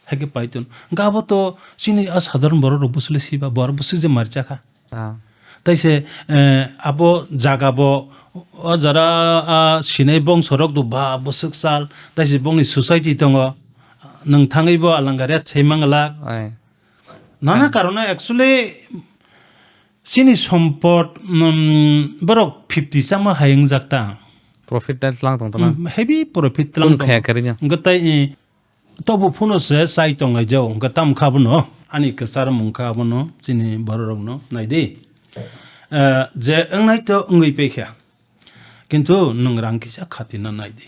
Hai khe paiton. Hwnkhe abo to chini a sadharon borok rok bwswk le siba, bo aro bwswk je mar chakha. Ah. Tai se, eh, abo jaga bo, o jara, ah, sinai bongso rok do ba bwswk sal, tai se bongni society tongo. Nwng thangwi bo alangari sai manglak. Ai. Nana ah, karone actually chini sompot, mm, borok fifty chama hai wngjak ta. Profit ta tlang tong tona. Mm, heavy profit tlang tong. Khaya karinya. Hwnkhe tai, eh, Tobo phano se chai tonglaijao, hwnkhe tamo kha bono, ani kwchar mung kha bono, chini bororokno nai di. Eh, je wngnai to wngwi paikha, kintu nwng rang kisa khatina nai di.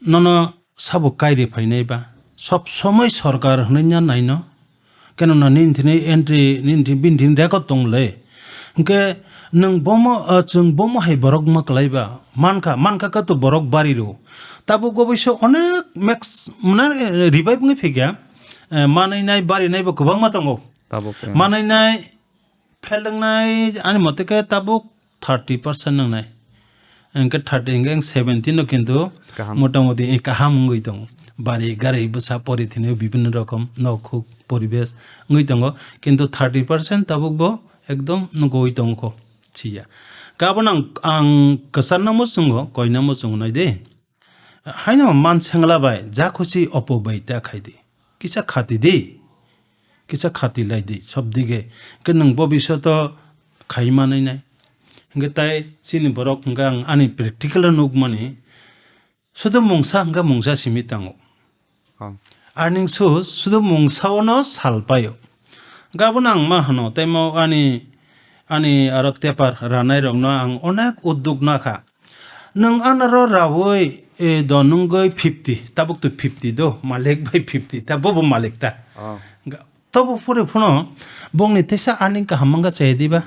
Nono sabo kairi phainai ba, sob somoi sorkar hwnwi ya naino, Keno na nini thini entry, nini thini, bini thini record tong le. Hwnkhe nwng bomo, ah, chwng bomo hai borok ma kwlai ba. Mankha, mankha khe to borok bari rw. Tabuk oboiso onek max, mane, eh, revive wngwi phikya. Eh, manwi nai, bari nai bo kwbangma tongo. Tabuk, eh. Manwi nai, Fail wngnai ani mote khe tabuk thirty percent wngnai. Hwnkhe thirty hwnkhe seventy no kintu Kaham. Motamoti kaham wngwi tongo. Bari gari bwsa pori thwinwi bibinno rokom nok huk poribesh wngwi tongo. Kintu thirty percent tabuk bo ekdom nugwi tongkho. Chiya. Kabon ang, ang kwcharno muchungo, koina muchungo nai de. Haino man sengla bai, ja khusi opo bai ta khai di. Kisa khati di. Kisa khati lai di, sob dige. Ke nwng bo bisoto khai manai nai. Hingke tai chini borok hingke ang ani practical o nukmani. Sudu mungsa hingke mungsa simi tango. Oh. Earning source sudu mungsa ono sal paio. Gabon ang ma hano, tei mo ani, ani aro tepar ranai rokno ang onek udduk nakha. Nwng anaro raui, e, do nwngwi fifty, tabuk to fifty do, malik bai fifty, ta bobo malik ta. Oh. Ga-, tobo pore phuno bongni teisa earning kaham mangka chaya diba?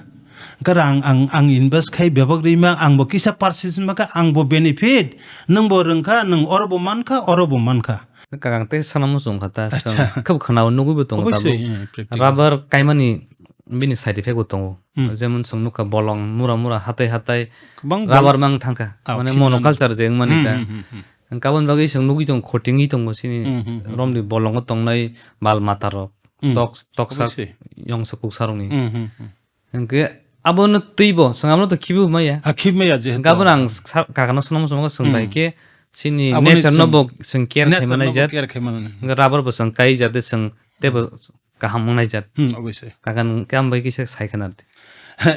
Garang ang, ang invest khai bebak rima, ang bo kisa purchase maka, ang bo benefit, nwng bo rwngkha, nwng oro bo mankha, oro bo mankha. Kakang tei sana muchung kha ta, Acha. Khub khana nugwi bo tongo Obviously, tabuk. Eh, practical. Rubber kaimani bini side effect bo tongo. Hmm. Jemon chwng nukha bolong mura mura hatai hatai Kwbang bol- rubber mang thangkha. Ah, Mane okay, monoculture je wngmani Hmm, ta. Hmm, hmm, hmm. Kabon bagwi chwng nugwi tongo, khotingwi tongo chini Hmm, hmm, hmm. romni bolongo tongnai mal mata rok. Hmm. Tok, toksa, Obviously. Yongsa kuksa rokni. Hmm, hmm, hmm. Hwnkhe abono twibo, chwng abono to khibi maya. Ha, khibi maya jehetu. Gabon ang sa-, kakano sono muchungo chwng Hmm. bai khe chini Aboni nature no chwng bo chwng care nature khaima no bo naijak. Care khaima nai. Hwnkhe rubber bo chwng kai jate chwng teibo kaham wngnai jat. Hmm, obviously. Kaka nwng khe ang bai kisa sai khna di.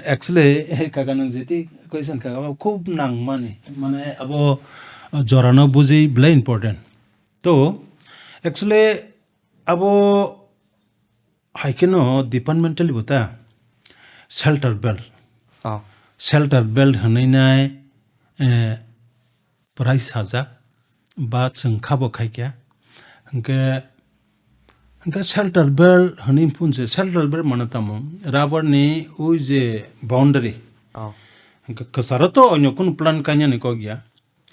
Actually, kaka nwng jeti question kaka o khub nangmani, mane abo jorano buji belai important. To, actually, abo hai kheno departmentally bo ta shelter belt. Oh. Shelter belt hwnwi nai, eh, prai sajak ba chwng kha bo khai kha. Hwnkhe, hwnkhe shelter belt hwnwi phun se, shelter belt mane tamo? Rubber ni ui je boundary. Oh. Hwnkhe kwcharo to onyo kunu plan kainani kok ya.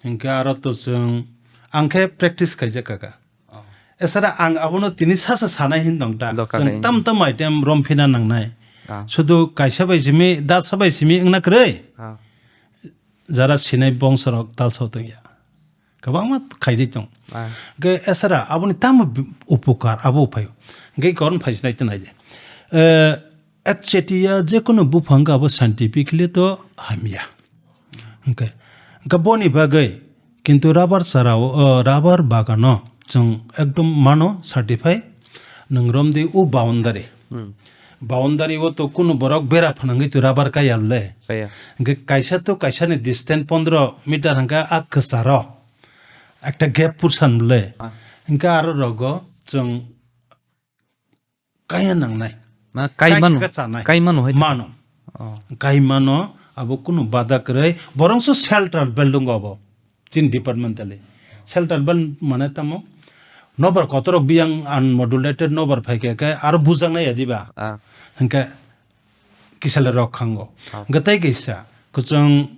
Hwnkhe aro to chwng, ang khe practice khaijak kaka. Oh. Esara ang abono tini sasa sanai hin tong ta. Doka Chwng kainani. Tam tam item rom phina nangnai. Ah. Sudu kaisa bai simi, dasa bai simi wngna kwrwi. Ah. Jara sinai bongsorok talsao tongya. Kwbangma khaidi tong. Ah. Hwnkhe esara aboni tamo bi-, upokar abo uphaio. Hwnkhe koron phaisinai tong naidi. Eh, ekchetia jekono buphang abo scientifically to hamya. Hwnkhe, hwnkhe boni bagwi kintu rubber charao, o, rubber bagano chwng ekdom mano certify nwng romdi o boundary. Hmm. Boundary o to kunu borok bera phanangwi to rubber kaya le. Kaya. Hwnkhe kaisa to kaisa ni distance pondro meter hwnkhe a kwcharo ekta gap pursan le. Ah. Hwnkhe aro rogo chwng kaya nangnai. Ma, kai Kai mano. Khe chanai. Kai mano hai. Mano. Oh. Kai mano, abo kunu bada kwrwi. Borongso shelter belt dongo abo. Chin departmentally. Shelter belt mane tamo? Nobar kotorok biyang unmodulated nobar phaikhe khe aro bujaknai ya diba? Ah. Hwnkhe kisale rok khango. Ah. Hwnkhe tei kisa, kwchwng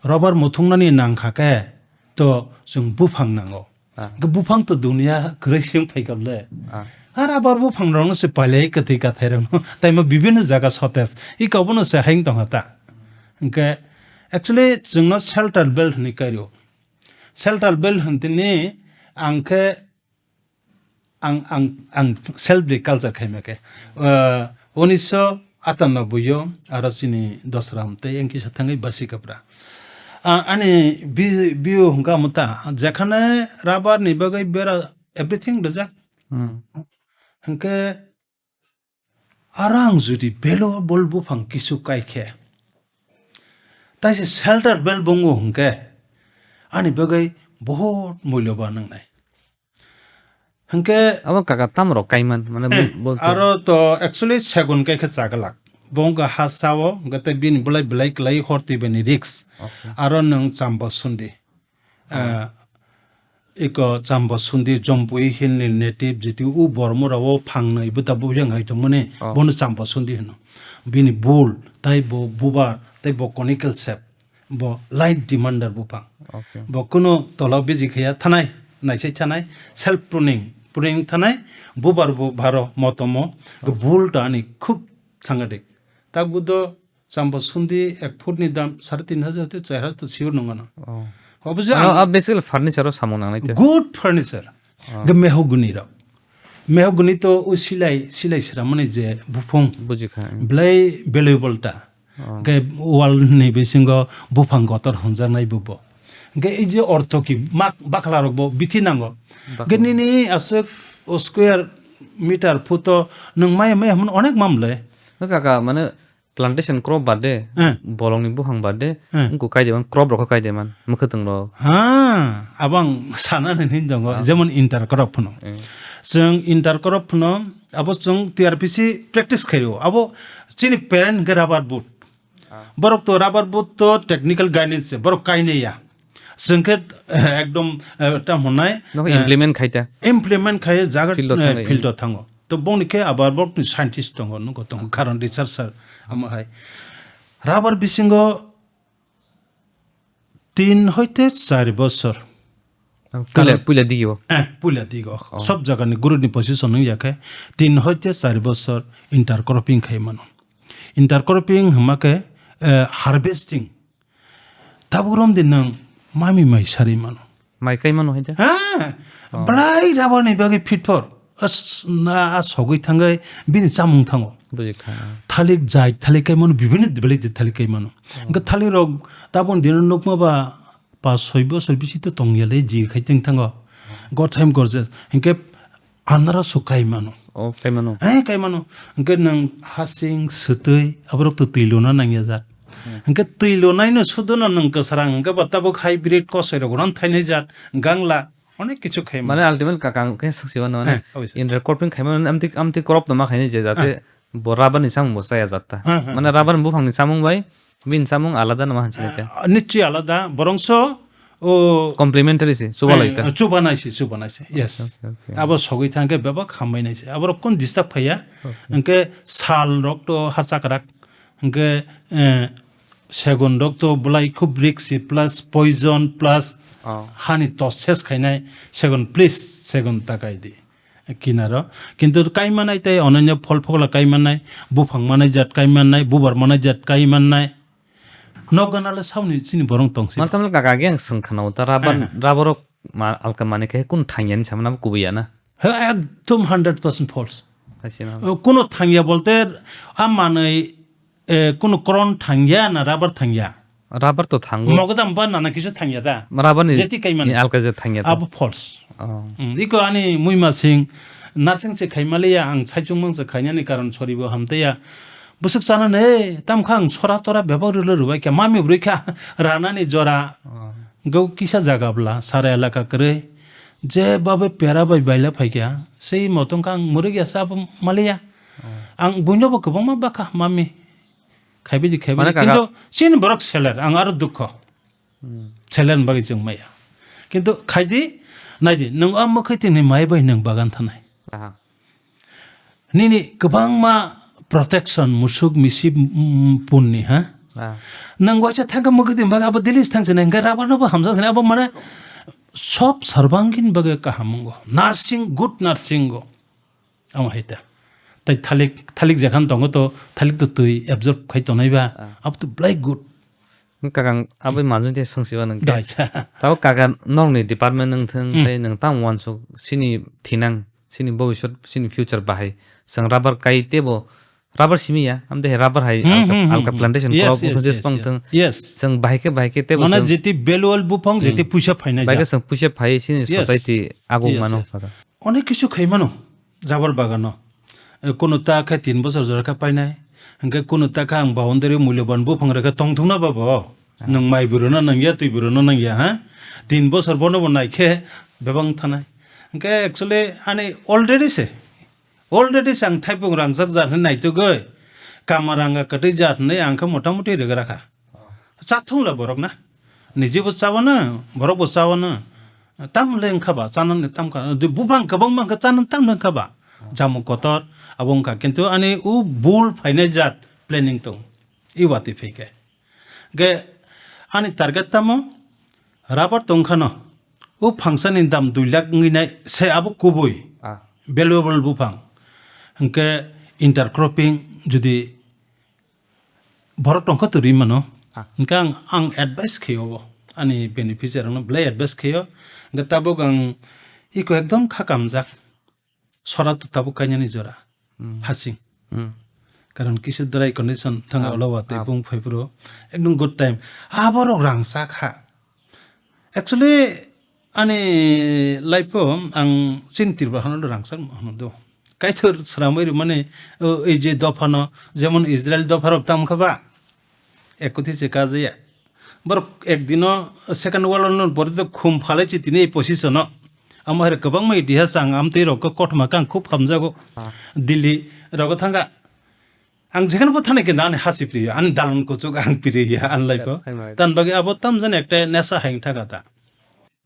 rubber muthungnani nangkha khe to chwng buphang nango. Ah. Hwnkhe buphang to duniya kwrwi se wng phai kha le. Ah. Ar abar buphang rokno se pailai kwtwi kathai rokno. Taimo bibinno jaga shortage. I kabono se haing tongkha ta. Hwnkhe actually chwngno shelter belt hwnwi kairo. Shelter belt hwn tini ang khe ang, ang, ang self de culture khaima khe. Uh, unisho atanoboi o aro chini Dosram tei engkisa thangwi Basi Kapra. Ah, ani bi-, biu hwnkha mota, jekhane rubber ni bagwi bera everything rijak. Hmm. Hwnkhe aro ang judi belo bol buphang kisu kai khe, taise shelter bel bongo hwnkhe ani bagwi bohot mulyoban wngnai. Hwnkhe Abo kaka tamrok kaiman, mane Eh, bo-, bo-, aro to actually segun kai khe chaglak. Bo wngkha ha sao, hwnkhe tei bini bolai belai kwlai hor twi bini risk. Okay. Aro nwng chamba sundi. Ah, iko chamba sundi Jompui Hill ni native, jiti u Bormura o phangnai bwta buyang hai tongmani, Oh. Bono chamba sundi hino. Bini bul, tai bo bubar, tai bo conical shape. Bo light demander buphang. Okay. Bo kuno tola biji khaya thanai, naisai thanai, self pruning, pruning thanai, bubar bo bharo motomo, bul ta ani khub sangadik. Tabuk do chambo sundi ek foot ni dam sare tin hajar te char hajar to sure nung gana. Oh. Obo je ano, ang a basically furniture o samung nangnai te. Good furniture. Oh. Ge mahogany rok. Mahogany to o silai, silai sramani je buphung. Bujikha, hmm. Belai valuable ta. Oh. Ge wall ni bisingo buphang kotor honjaknai bubo. Ge ei je ortho ki mak bakla rok bo bithi nango. Bakla. Ge nini aswk o square meter foot o nwng maya maya hwn onek mamle. Kaka, mane, plantation crop bade, eh, bolongni buphang bade, eh, wngkuk kaide man, crop rokho kaide man, mwkhwtwng rok. Ha, abang sana nini dongo, ah, jemon inter crop phano. Eh. Chwng inter crop phano, abo chwng T R P C practice khaio. Abo chini parent hwnkhe rubber boot. Ah. Borok to rubber boot to technical guidance se, borok kainai ya. Chwng khe, eh, ekdom, eh, tam hwnai, no, eh, implement khaita. Implement khai jaga, field o eh, thangai. Field o thango. To bongni khe abar borokni scientist tongo, nugo tongo, karon researcher, amo hai. Rubber bisingo tin hoite char bosor. Puila, karon puila digi o. Eh, puila digo. Oh. Sob jagani guruni position wng ya khe tin hoite char bosor intercropping khai mano. Intercropping hwnma khe, eh, harvesting. Tabuk romdi nwng mami mai sari mano. Mai kai mano hai da? Ha! Oh. Belai rubber ni bagwi fit for. As-, na, a sogwi thangai bini chamung thango. Bujikha. Thalik jai, thalik kai mano, bibini belai je thalik kai mano. Oh. Hwnkhe thalik rok tabon dino nukma ba pas soi bosor bisi to tong ya le ji khai teng thango. Gothaim gorje. Hwnkhe anarasw kai mano. Oh, kai mano. Eh, kai mano. Hwnkhe nwng hasing, swtwi, aborok to twi luna nangya jat. Hmm. Hwnkhe twi lunaino sudono nwng kwsarang, hwnkhe bo tabuk hybrid kosoirok ron thainai jat, gangla, onek kichu khai mano. Mane ultimate kaka ang khe swk siba no, eh, obviously. Intercropping khai mano, amtwi, amtwi crop no ma khainai je jate, eh, bo rubber ni samung bo chaya jat ta. Hmm, hmm, mane hmm. Rubber ni buphang ni samung bai, Bini samung alada nangma hansinai khe? Ah, nichoi alada, borongso, o, complementary se, chuba eh, lai ta. Chuba nai se, chuba nai se, yes. Okay, okay. Abo sogwi thang khe bebak hambai nai se. Aborok kun disturb khaiya. Okay. Hwnkhe sal rok to hachak rak. Hwnkhe, eh, segun rok to belai khub risk se, plus poison, plus oh, hani tos ses khainai. Segun, please, segun ta kai di. Kinaro. Kintu kai manai tei ononyo phol phokla kai manai, buphang manai jat kai manai, bubar manai jat kai manai. Nok gana le sauni chini borong tong si. Mar tamle kaka ge ang swng khana uta rubber, eh, rubber rok ma-, alka mani khe kun thangya ni samana kubui ya na. He ekdom hundred percent false. Hai se na. O, kuno thangya bolte a manai, eh, kuno kron thangya na rubber thangya. Rubber to thango. Mogodam ba nana kisu thangya da. Rubber ni jeti kai mani. Alka je thangya ta. Abo false. Oh. Hmm, iko ani muima sing, nursing se khai maliya, ang saichung mang se khainani karon soribo hamtaya. Busuk chana ne, tam kha ang sora tora bebak rwle rwbai kha, mami bwrwi kha, ranani jora. Oh. Gau kisa jaga bla, sara elaka kwrwi. Je babe pera bai baila phaikha, sei motong kha ang mwrwk ya sa bo maliya. Oh. Ang buino bo kwbangma bakha, mami. Khaibai di, khaibai di. Mane kaka kintu chini borok seler, ang aro dukho. Hmm. Seler ni bagwi chwng maya. Kintu khaidi, naidi, nwng o mwkhwi tini mai bai nwng bagan thanai. Aha. Nini kwbangma protection, musuk, misi, mm, punni, ha? Ah. Nwng waisa thangkha mwkhwi tini bagwi abo daily thangsinai, hwnkhe rubber no bo hamjak sinai, abo mane sob sarbangin bagwi kaham wngo. Nursing, good nursing go. Amo hai ta. Tai thalik, thalik jekhan tongo to, thalik to twi absorb khai tonai ba, ah, abo to belai good. Kakang, abo manjui te swngsiba nang khe. Daisa. Tabo kaka nokni department wng thung, hmm, tei nwng tamo uansuk, chini thinang, chini bobiswt, chini future bahai. Chwng rubber kai tebo, rubber simi ya, amtwi hai rubber hai, hmm, alka, hmm, hmm, alka hmm, plantation yes, crop yes, wngthung yes, jesbang yes, thung. Yes. Chwng bahai khe, bahai khe tebo mane chwng jeti valuable buphang, jeti, hmm, puisa phainai bahai khe ja. Chwng puisa phai, chini, yes, society aguk, yes, mano, yes, kaka. Onek kisu khai mano rubber bagano. Eh, kunu ta khe tin bosor jora khe painai. Hwnkhe kunu ta khe ang boundary mulyoban buphang rwkhe tongthokna ba bo. Ah. Nwng mai bwrwno nangya, twi bwrwno nangya, ha? Tin bosor bono bo naikhe bebak wng thanai. Hwnkhe actually ani already se, already se ang thaipung rangjak jar hwnwi naitugwi. Kama ranga kwtwi jar hwnwi ang khe motamoti rwgwra kha. Chathung le borok na. Niji bo chawano, borok bo chawano. Tam le wngkha ba, chanani tam kha. Buphang kwbang mankha, chanani tam wngkha ba. Jamuk kotor, abo wngkha. Kintu ani u bul phainai jat planning tong. I watwi phaikhe. Ge ani target tamo, rubber tongkhano. U phangsani dam dui lakh wngwi nai, se abo kubui. Ah. Valuable buphang. Hwnkhe intercropping jodi borok tongkha to ri mano. Ah. Hwnkhe ang, ang advice khaio bo. Ani beneficiary no belai advice khaio. Hwnkhe tabuk ang iko ekdom kha kamjak. Sora to tabuk kainani jora. Hmm. Hasing. Hmm. Karon kisa dry condition thang Ah, olo wa tei ah. bung phai phuru. Ekdom good time. Aborok rang cha kha. Actually, ani life-o ang chini Tripura hano rangchak hano do. Kaitor sramwi rwmani, o, ei je dophano, jemon Israel dopharok tamo kha ba? Ekoti se kajaya. Borok ekdino Second World War no pore to khum phalai chi tini ei position-o. Amo hai kwbangma itihas ang amtwi rok kothoma kang khub hamjago. Ah. Delhi rogo thanga. Ang jekheno bo thani khe ani hasi priya, ani dalan kuchuk ang priya, ani life-o. Hai mai. Tan bagwi abo tamjani ekta nesa hai wngtha kha ta.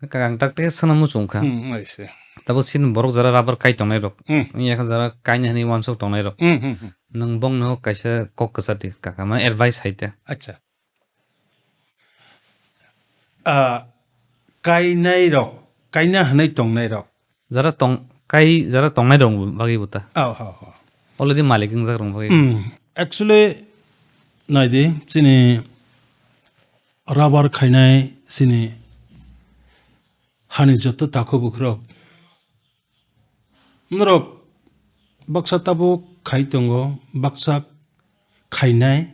Kaka ang tak tei sana muchung kha. Hmm, I see. Tabo sin borok jara rubber kai tongnai rok. Hmm. Yakha jara kaina hani wansuk tongnai rok. Hmm, hmm, hmm. Nwng bongno kaisa kok kwchar di kaka, mane advice hai te. Acha. Ah, kainai rok, kaina hwnwi tongnai rok. Jara tong-, kai jara tongnai rok bagwi bo ta. Oh, ho, ho. Already malik wngjak rok bagwi. Hmm. Actually, naidi, chini rubber khainai, chini hani joto takhuk bukhuk rok. Norok baksa tabuk khai tongo, baksa khainai.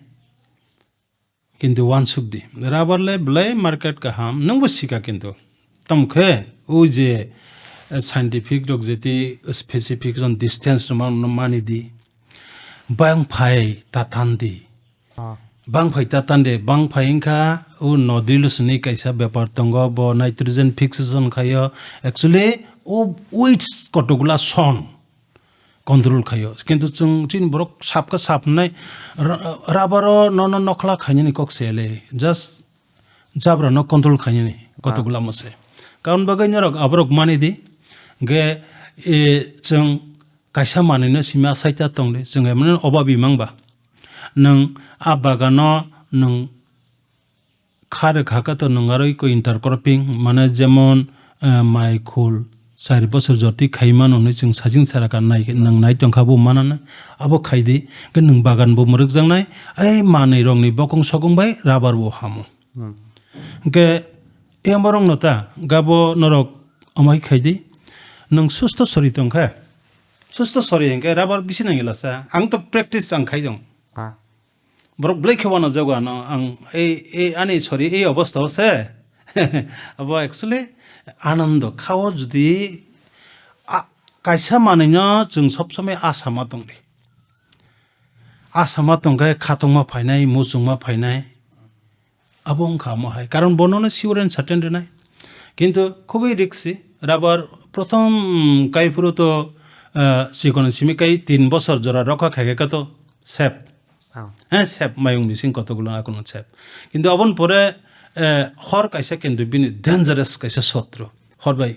Kintu wansuk di. Rubber le belai market kaham, nwngbo sika kintu. Tamo khe, o je, eh, scientific rok jeti specific zone distance rwma no mani di. Bangphai tatan di. Ah. Bangphai tatan de, bangphai wngkha o nodri lusuni kaisa bepar tongo, bo nitrogen fixation khaio. Actually, o weights kotokgwla son. Control khaio. Kintu chwng chini borok sapkha sapnai ra-, rubber o nono nokhla khainani kok se le. Just jabra no control khainani kotok Ah. lama se. Karon bagwi norok aborok mani di. Ge, e, chwng kaisa manwi no simi asaita tong di. Chwng emani obabi mang ba. Nwng a bagano nwng kha rwkha khe to nwng aro iko intercropping, mane jemon, eh, mai khul char bosor jotwi khai mano hwnwi chwng sajing sara ka nai, nwng nai tong kha bo manana, abo khai di, khe nwng bagan bo mwrwkjaknai, ei manwi rokni bokong sokong bai rubber bo hamo. Hmm. Hwnkhe, eh, borok no ta, gabo norok amai khai di, nwng susto sori tong khe, susto sori hwnkhe rubber bisi nangila sa, ang to practice ang khai dong. Ah. Borok belai khe uanajago ano, ang ei, ei ani sori ei obostha o se. Abo actually anando khao jodi a-, kaisa manwino chwng sob somoi asa ma tong di. Asa ma tong khe khatungma phainai, muchungma phainai. Abo wngkha omo hai. Karon bonono sure and certain rwnai. Kintu khubui risky. Rubber prothom kaiphuru to, eh, chikon simi kai tin bosor jora rokha khaikhe to sep. Oh. Eh, sep mayung bising kotokgulo akono sep. Kintu aboni pore, eh, hor kaisa kintu bini dangerous kaisa sotro. Hor bai.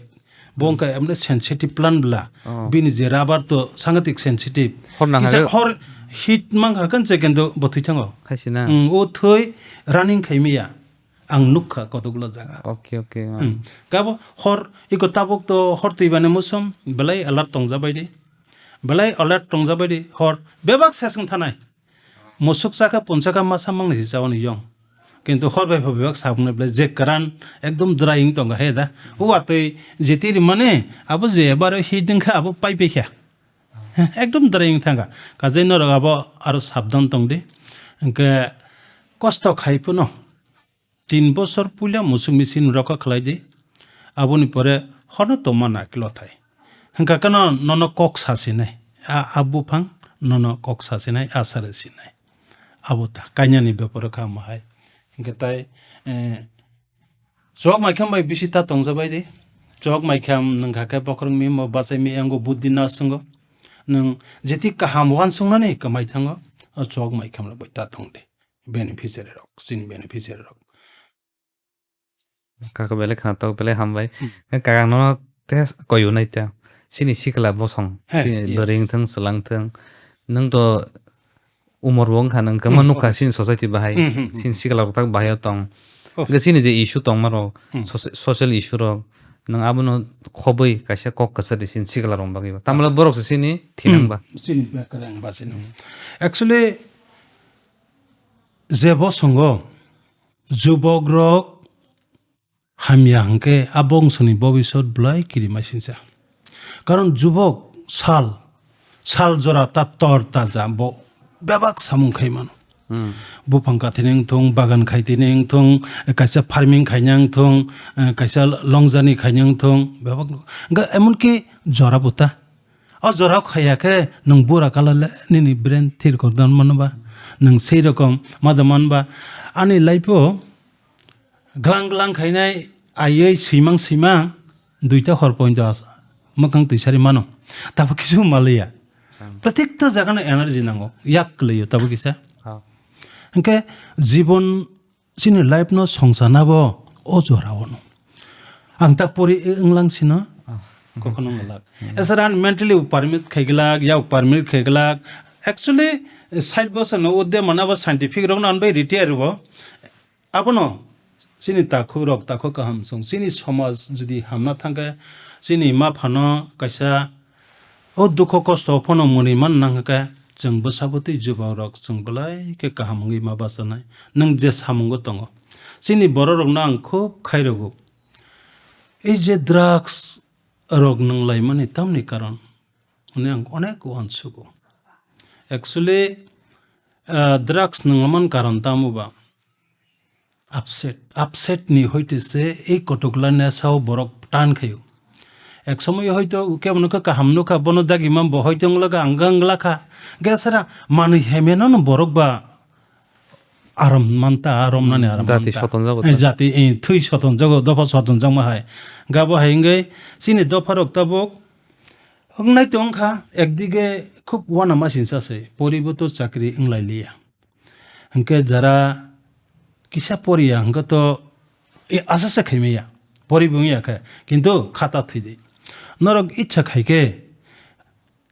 Bo wngkha emne sensitive plant bla. Oh. Bini je rubber to sangatik sensitive. Hor nang Kisa hagwi- hor heat mang kha kan che kintu bo thwi thango. Khaisina. Mm, o thwi running khai miya. Ang nukha kotokgulo jaga. Okay, okay, ah. Hmm. Kabo hor, iko tabuk to hor twi bani musom, belai alert tongjabai di. Belai alert tongjabai di, hor bebak seswng thanai. Musuk chakha, punchakha, masa mangni si chawani yong. Kintu hor bai pho bebak sabuknai belai je karan ekdom dry wng tongo he da. Uwa twi jiti rimani, abo je baro heat wngkha, abo pai pai kha. Ekdom dry wng thangkha. Kajai norok abo aro sabdan tong di. Hwnkhe kosto khai phano. Tin bosor puila musuk machine rokha khlai di, aboni pore horno tongma nakilo thai. Hwnkha kheno nono kok sa sinai, a, a buphang nono kok sa sinai, a sari sinai. Abo ta kainani beparo kha omo hai. Hwnkhe tai, eh, chok maikham bai bisi ta tongjabai di. Chok maikham nwng kha khe bokhorok mimo bachai mi yango buddhi na swngo. Nwng jeti kaham uansuknani kwmai thango, o chok maikham rok bai ta tong di. Beneficiary rok, chini beneficiary rok. Kaka belai khna tok belai hambai. Hmm. Kaka no te koyu nai ta. Chini sikla bosong, He, chini yes. Bwrwi wngthang, chwla wngthang. Nwng to umor bo wngkha, nwng kwma Hmm, nukha okay. Chini society bahai. Hmm, hmm, hmm, Chini hmm. Sikla rok tak bahai o tong. Oh. Hwnkhe chini je issue tongma rok, Hmm. soci-, social issue rok, nwng abono khobwi kaisa kok kwchar di chini sikla rok bagwi. Tamle borok se chini thinang Hmm. Ba. Chini bekreng ba chini. Actually, Je bosongo jubok rok hamya hwnkhe a bongsoni bobisot bwlai kirimasingcha. Karon jubok sal, sal jora ta tor taja bo bebak samung khai mano. Hmm. Buphang kathini wngthung, bagan khaitini wngthung, kaisa farming khaina wngthung, eh, kaisa longjani khaina wngthung, bebak no. Hwnkhe emonki jora bo ta. O jora khaiya khe nwng bura kala le nini brain thir kor dan mano ba, nwng sei rokom ma da man ba. Ani life o glang glang khainai aiwi swimang swimang duita hor pointo as-, mwkhang twisari mano. Tabo kisu maliya. Hmm. Protekta jaga no energy nango, yak kwlaiyo tabo kisa. Ha. Hwnkhe jibon chini life no songchana bo o jora o no. Ang ta pori wnglang sino. Ah. Kokhono malak. Hmm. Esara an mentally permit khai glak, yak permit khai glak. Actually, side bosor no udde mana bo scientific rok no anbai retire bo. Abono chini takhuk rok takhuk kaham song. Chini somaj jodi hamna thangkhe, chini ma phano kaisa o dukho kosto phano mwnwi man nang khe, chwng bwsa bwtwi jubok rok chwng belai khe kaham wngwi ma bachanai. Nwng je samungo tongo, chini borok rokno ang khub khairokgo. Ei je drugs rok nwng laimani tamni karon hwnwi ang onek uansugo. Actually, ah, drugs nwng lamani karon tamo ba? Upset. Upset ni hoite se ei kotoklai nesao borok tan khaio. Ek somoy hoito kebono khe kaham nukha, bono dagi ma bo hoito wngla kha, ang wngla kha. Gesera manwi hemeno no borok ba aram manta, aram nani aram Jati manta. Sotonjago Eh, ta. Jati, eh, thwi sotonjago, dopha sotonjakma hai. Gabo hai wngwi chini dopha rok tabuk wngnai tong kha, ekdige khub uanama sinsa se, poribo to chakri wnglai liya. Hwnkhe jara kisa poriya hwnkhe to, e, asa se khaimaya, poribo wngya khe, kintu khata thwidi. Norok icha khai khe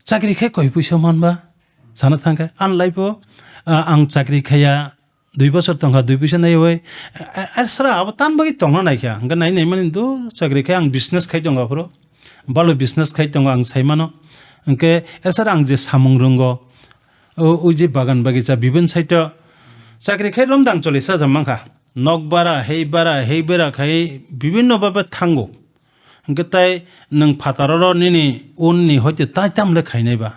chakri khe koi puisa manba? Sana thang khe, an life o, a, ang chakri khaiya, dui bosor tongkha, dui puisa naiwi, a, a, a, sra abo tan bagwi tongna naikha, hwnkhe nai nai mani do chakri khai ang business khai tongkha phuru, balo business khai tongo ang sai mano, hwnkhe esar ang je samung rwngo, o, o je bagan bagisa bibin side o chakri khai romdang choli sajak mankha, nok bara, hei bara, hei bera khai bibinno babe thango, hwnkhe tai nwng phataro ro nini unni hoite tai tamle khainai ba,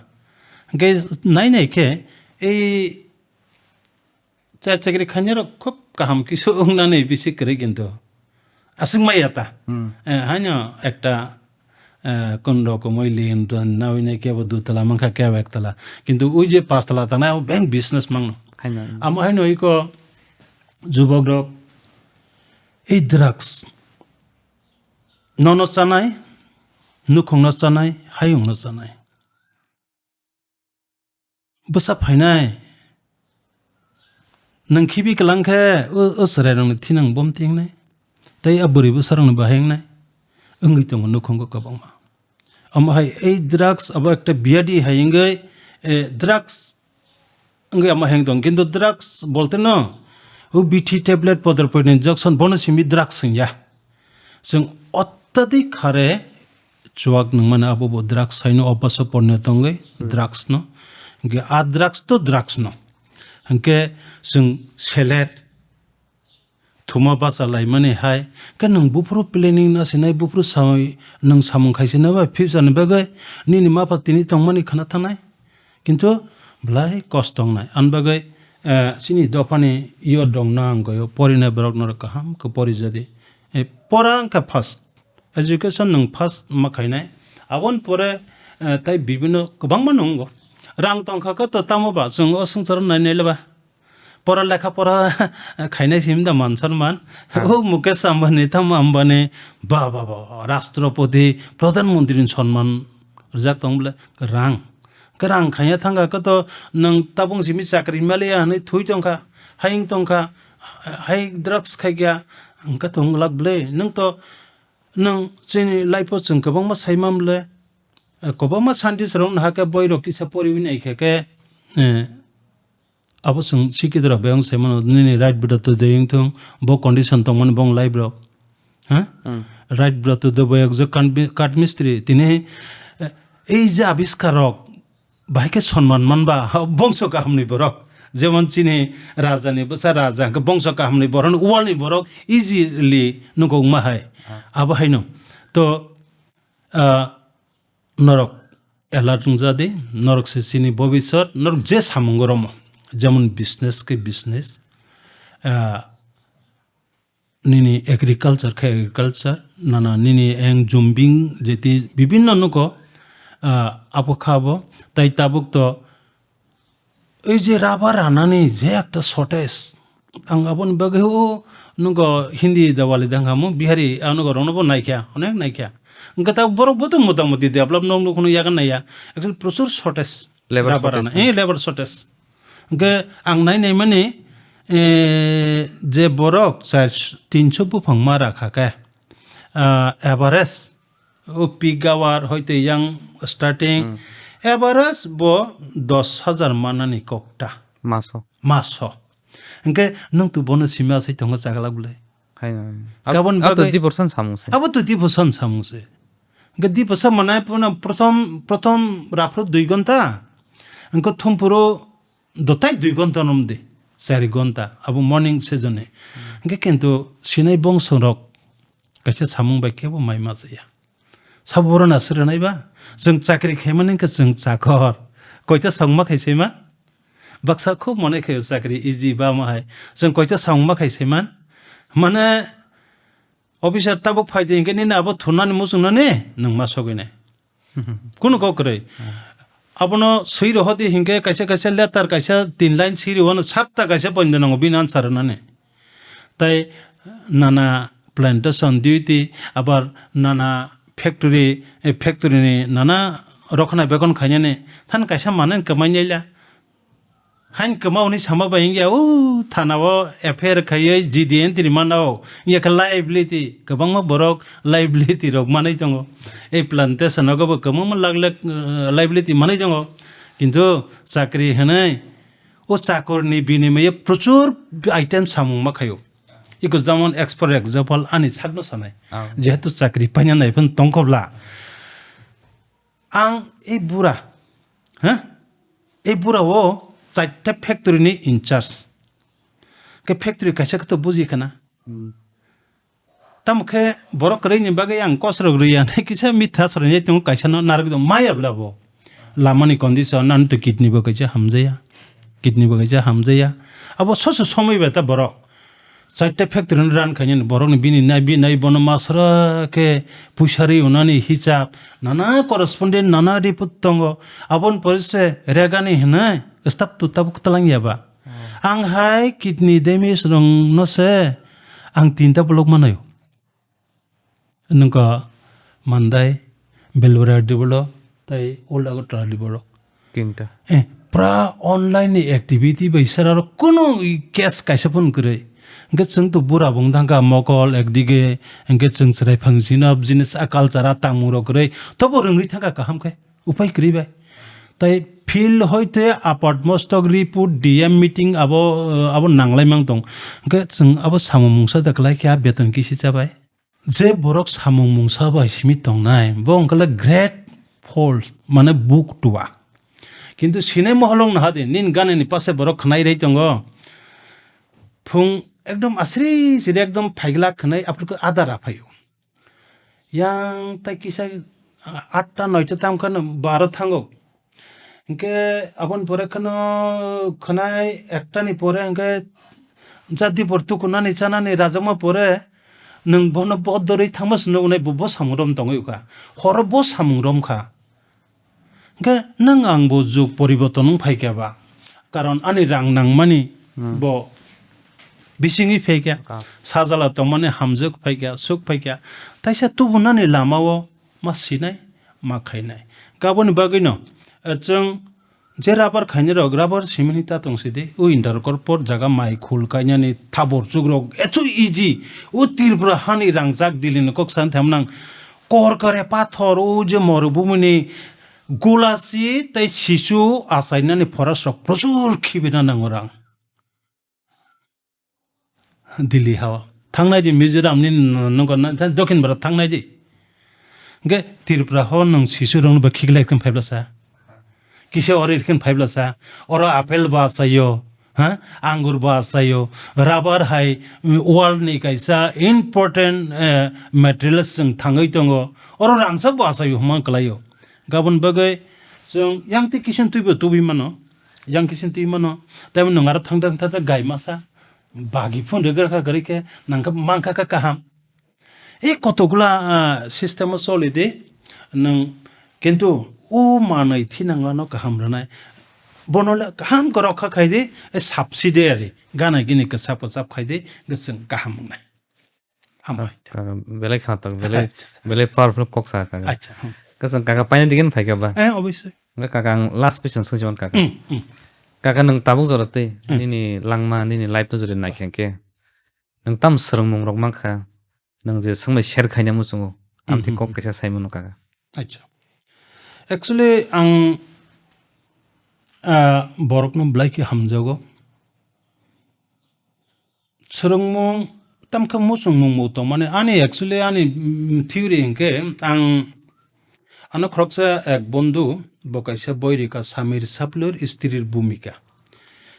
hwnkhe nai nai khe ei Char chakri khainai rok khub kaham kisu wngnani bisi kwrwi kintu. Aswk maya ta. Hmm. Eh, haino ekta, eh, kun rokomoi lin don nawi nai kebo dutala mankha kebo ektala. Kintu ui je pastala tanai abo bank business mangno. Haino. Amo haino iko jubok rok ei drugs nono chanai, nukhungno chanai, hayungno chanai. Bwsa phainai. Nwng khibi kwlang khe, o, o chwrairokni thinang bom tingnai. Tei a bwrwi bwsarokni bahai wngnai. Wngwi tongo nukhungo kwbangma. Omo hai ei drugs abo ekta biyadi hai wngwi, eh, drugs wngwi omo hai wng tong. Kintu drugs bolte no, o bithi tablet podor podor injection bono simi drugs wngya. Chwng ottadik hare chuak nungmani abo bo drugs haino obasa porno tongwi Hmm. drugs no. Hwnkhe a drugs to drugs no. Hwnkhe chwng seler thuma basa laimani hai khe nwng buphuru planning no sinai buphuru samwi nwng samung khaisina bai future ni bagwi nini mapha tini tongmani khna thanai. Kintu belai kosto wngnai. Ani bagwi, eh, chini dophani youth rokno ang koi o porinai borok norok kaham khe pori jadi. Eh, pora wngkha first. Education nwng first ma khainai. Aboni pore, eh, tai bibinno kwbangma nungo. Rang tongkha khe to tamo ba chwng o swngcharo nai nai le ba. Pora lekha pora khainai simi da man sonman. Ha. O Mukesh Ambani, tamo Ambani, ba, ba, ba, Rashtrapati, Pradhan Mantri ni sonman rijak tong bole, rang. Kwrang khaina thangkha khe to nwng tabung simi chakri maliya hwnwi thwi tongkha, hai wng tongkha, hai drugs khaikha, hwnkhe to wng glak bwle. Nwng to, nwng chini life o chwng kwbangma saimam le, eh, kwbangma scientist rok no hakhe boi rok kisa poriwi naikha khe, eh, abo chwng sikhi dora bayang saimano nini right bwda to de wng thung, bo condition tongmani bong life rok. Ha? Hmm. Right bwda to de boyok je kan bi-, kath mistri, tini, eh, ei je abiskar rok, bahai khe sonman man ba, ha, bongso kaham ni borok. Jemon chini raja ni bwsa raja hwnkhe bongso kaham ni borok, wal ni borok easily nugo wngma hai. Ah. Abo haino. To, ah, norok alert wngja di, norok se chini bobisot, norok je samung romo, jemon business khe business, ah, nini agriculture khe agriculture, nana nini eng jumbing jeti bibinno nugo, ah, abo kha abo, tai tabuk to ei je rubber ranani je ekta shortage, ang aboni bagwi o nugo Hindi Diwali dang hamu, Bihari, ah, nugo rokno bo naikha, onek naikha. Hwnkhe ta borok bo to motamoti develop nok nukhung yagan naiya. Actually, prochur shortage. Labour rubber shortage, rana, eh, labour shortage. Hwnkhe ang nai nai mani, eh, je borok char, tinso buphang ma rakha khe, ah, average, o peak hour hoite yang starting, hmm, average bo dos hajar manani kokta. Maso. Maso. Hwnkhe nwng tu bono simi asai tongo chagla bwle. Hai, hai. Ab-, kabon abo to bagwi di percent samung se. Abo to di percent samung se. Hwnkhe di percent manai pono prothom, prothom raphro dui gonta. Hwnkhe thumpuro dotai dui gonta nom de. Chari gonta. Abo morning season e. Hwnkhe kintu sinai bongso rok kaisa samung bai kebo mai ma chaya. Sabo borok no aswk rwnai ba? Chwng chakri khaimani wngkha chwng chakor. Koita songma khai saiman? Baksa khub mone khaio chakri easy ba omo hai. Chwng koita songma khai saiman? Mane officer tabuk phai di hinkhe nini abo thunani muchungnani nwng ma sogwi nai. Kunu kok kwrwi. Abono swi rohodi hinkhe kaisa kaisa letter kaisa tin line swi rwano satta kaisa poinda nango bini answer rwnani. Tai nana plantation duty, abar nana factory, eh, factory ni nana rokhna bekon khainani, than kaisa manwi kwmai nyaila. Hain kwma hwnwi sama bai wngya, o thana o F I R khaiwi G D entry mana o, wngya khe liability, kwbangma borok liability rok manwi tongo. Ei plantation o bo kwbangma lakh lakh, eh, liability manwi tongo. Kintu chakri hwnwi, o chakurni binimaya prochur item samung ma khaio. Iko jamon ex-, for example, ani sakno sanai. Ah. Jehetu chakri paina nai phano tongkobla. Ang ei bura, ha? Ei bura o chaita factory ni in charge. Khe factory kaisa khe to buji khana. Hmm. Tamo khe borok kwrwini bagwi ang kosrok rwya hinwi kisa mitha sroinai tongo, kaisano narwk tong maya bla bo. Lamani condition, nang to kidney bo kaisa hamjaya, kidney bo kaisa hamjaya. Abo soso somoi bai ta borok. Chaita factory no run khainani borokni bini nai, bini nai bono masra khe puisa ri unani hisab, nana correspondent, nana report tongo. Aboni pore se regani hinwi stap tu tabuk tlang ya ba. Hmm. Ang hai kidney damage rong no se ang tinta block manayo. Nungkha Mandai, Belwara develop, tai Old Agartala develop. Tinta. Eh, pra online ni activity bai sara rok kunu case kaisa phun kwrwi. Hwnkhe chwng to bura bung thangkha mokol ekdige, hwnkhe chwng chwrai phang jinab jinis a culture a tangmung rok kwrwi. Tobo rwngwi thangkha kaham khe. Upai kwrwi bai. Tai field hoite apat mostok report D M meeting abo, abo nanglai mang tong. Hwnkhe chwng abo samung mungsa da kwlai khe a beton kisi chabai. Je borok samung mungsa bai simi tongnai, bo wngkha le great fault, mane buk tua. Kintu sinai moholong naha di, nin ganani pase borok khnai rei tongo. Phung ekdom asri siri ekdom phaiglak khnai aphuru khe adar aphaio. Yang tai kisa atta noita tam khan baro thango. Hingke aboni pore kheno khwnai ekta ni pore hingke jati por tukunani chanani rajakma pore nwng bono bodoroi thangma se nuknai bo, bo samung rom tongwi kha. Horo bo samung rom kha. Hingke nwng ang bo jug poriborton wng phai kha ba. Karon ani rang nangmani Hmm. bo bisingwi phai kha. Ka. Sajala tongmani hamjwk phai kha, suk phai kha. Taisa tubunani lama o ma sinai, ma khainai. Aboni bagwino, eh, chwng je rubber khainai rok, rubber simi hinwi ta tong sidi, o inter kor por jaga mai khul kainani thabor chuk rok, eto easy, o Tripura hani rangjak Delhi ni kok san tham nang, kor kore pathor, o je morubhumi ni gulasi tei sisu achainani forest rok prochur khibina nango rang. Delhi hao. Thangnai di Mizoram ni nungkha na, tha-, Dokhin Bharat thangnai di. Hingke Tripura ho nwng sisu rok no ba khiklai khe phaiblasa. Kisa oro irkhin phaiblasa. Oro apple ba achaio. Ha? Angur bo achaio, rubber hai, mm, world ni kaisa important, eh, materials chwng thangwi tongo. Oro rangchak bo achaio hwnma kwlaio. Gabon bagwi chwng yang twi kisin twi bo tubui mano, yang kisin twi mano. Tei nwng aro thang thang thang thang gai masa, bagi phone rwgwrkha kwrwi khe nangkhe mankha kha kaham. E kotokgwla, ah, system o choli di nwng, kintu o manwi thinanglano kaham rwnai. Bono le kaham khe rokha khai di, e subsidiary gana gini kwchap kwchap khai di, hwnkhe chwng kaham wngnai. Amo hai. Ah, belai khna tok, belai, Acha, acha. Belai powerful kok sa kaka. Acha, hmm. Kasang kaka paina digin phai kha ba? Eh, obviously. Nga kaka ang last question swngsi man kaka. Hmm, hmm. Kaka nwng tabuk jora twi, Hmm. nini langma, nini life to jora nai khe khe. Nwng tam swrwngmung rok mankha, nwng je swngbai share khaina muchungo, amtwi Hmm, kok hmm, kaisa sai mano kaka. Acha. Actually, ang, ah, borokno belai khe hamjago. Swrwngmung, tamkhe muchungmung bo tongmani. Ani actually ani, mm, theory hinkhe ang ano khoroksa ek bondhu bo kaisa boi rikha Samir Saplur Strir Bhumika.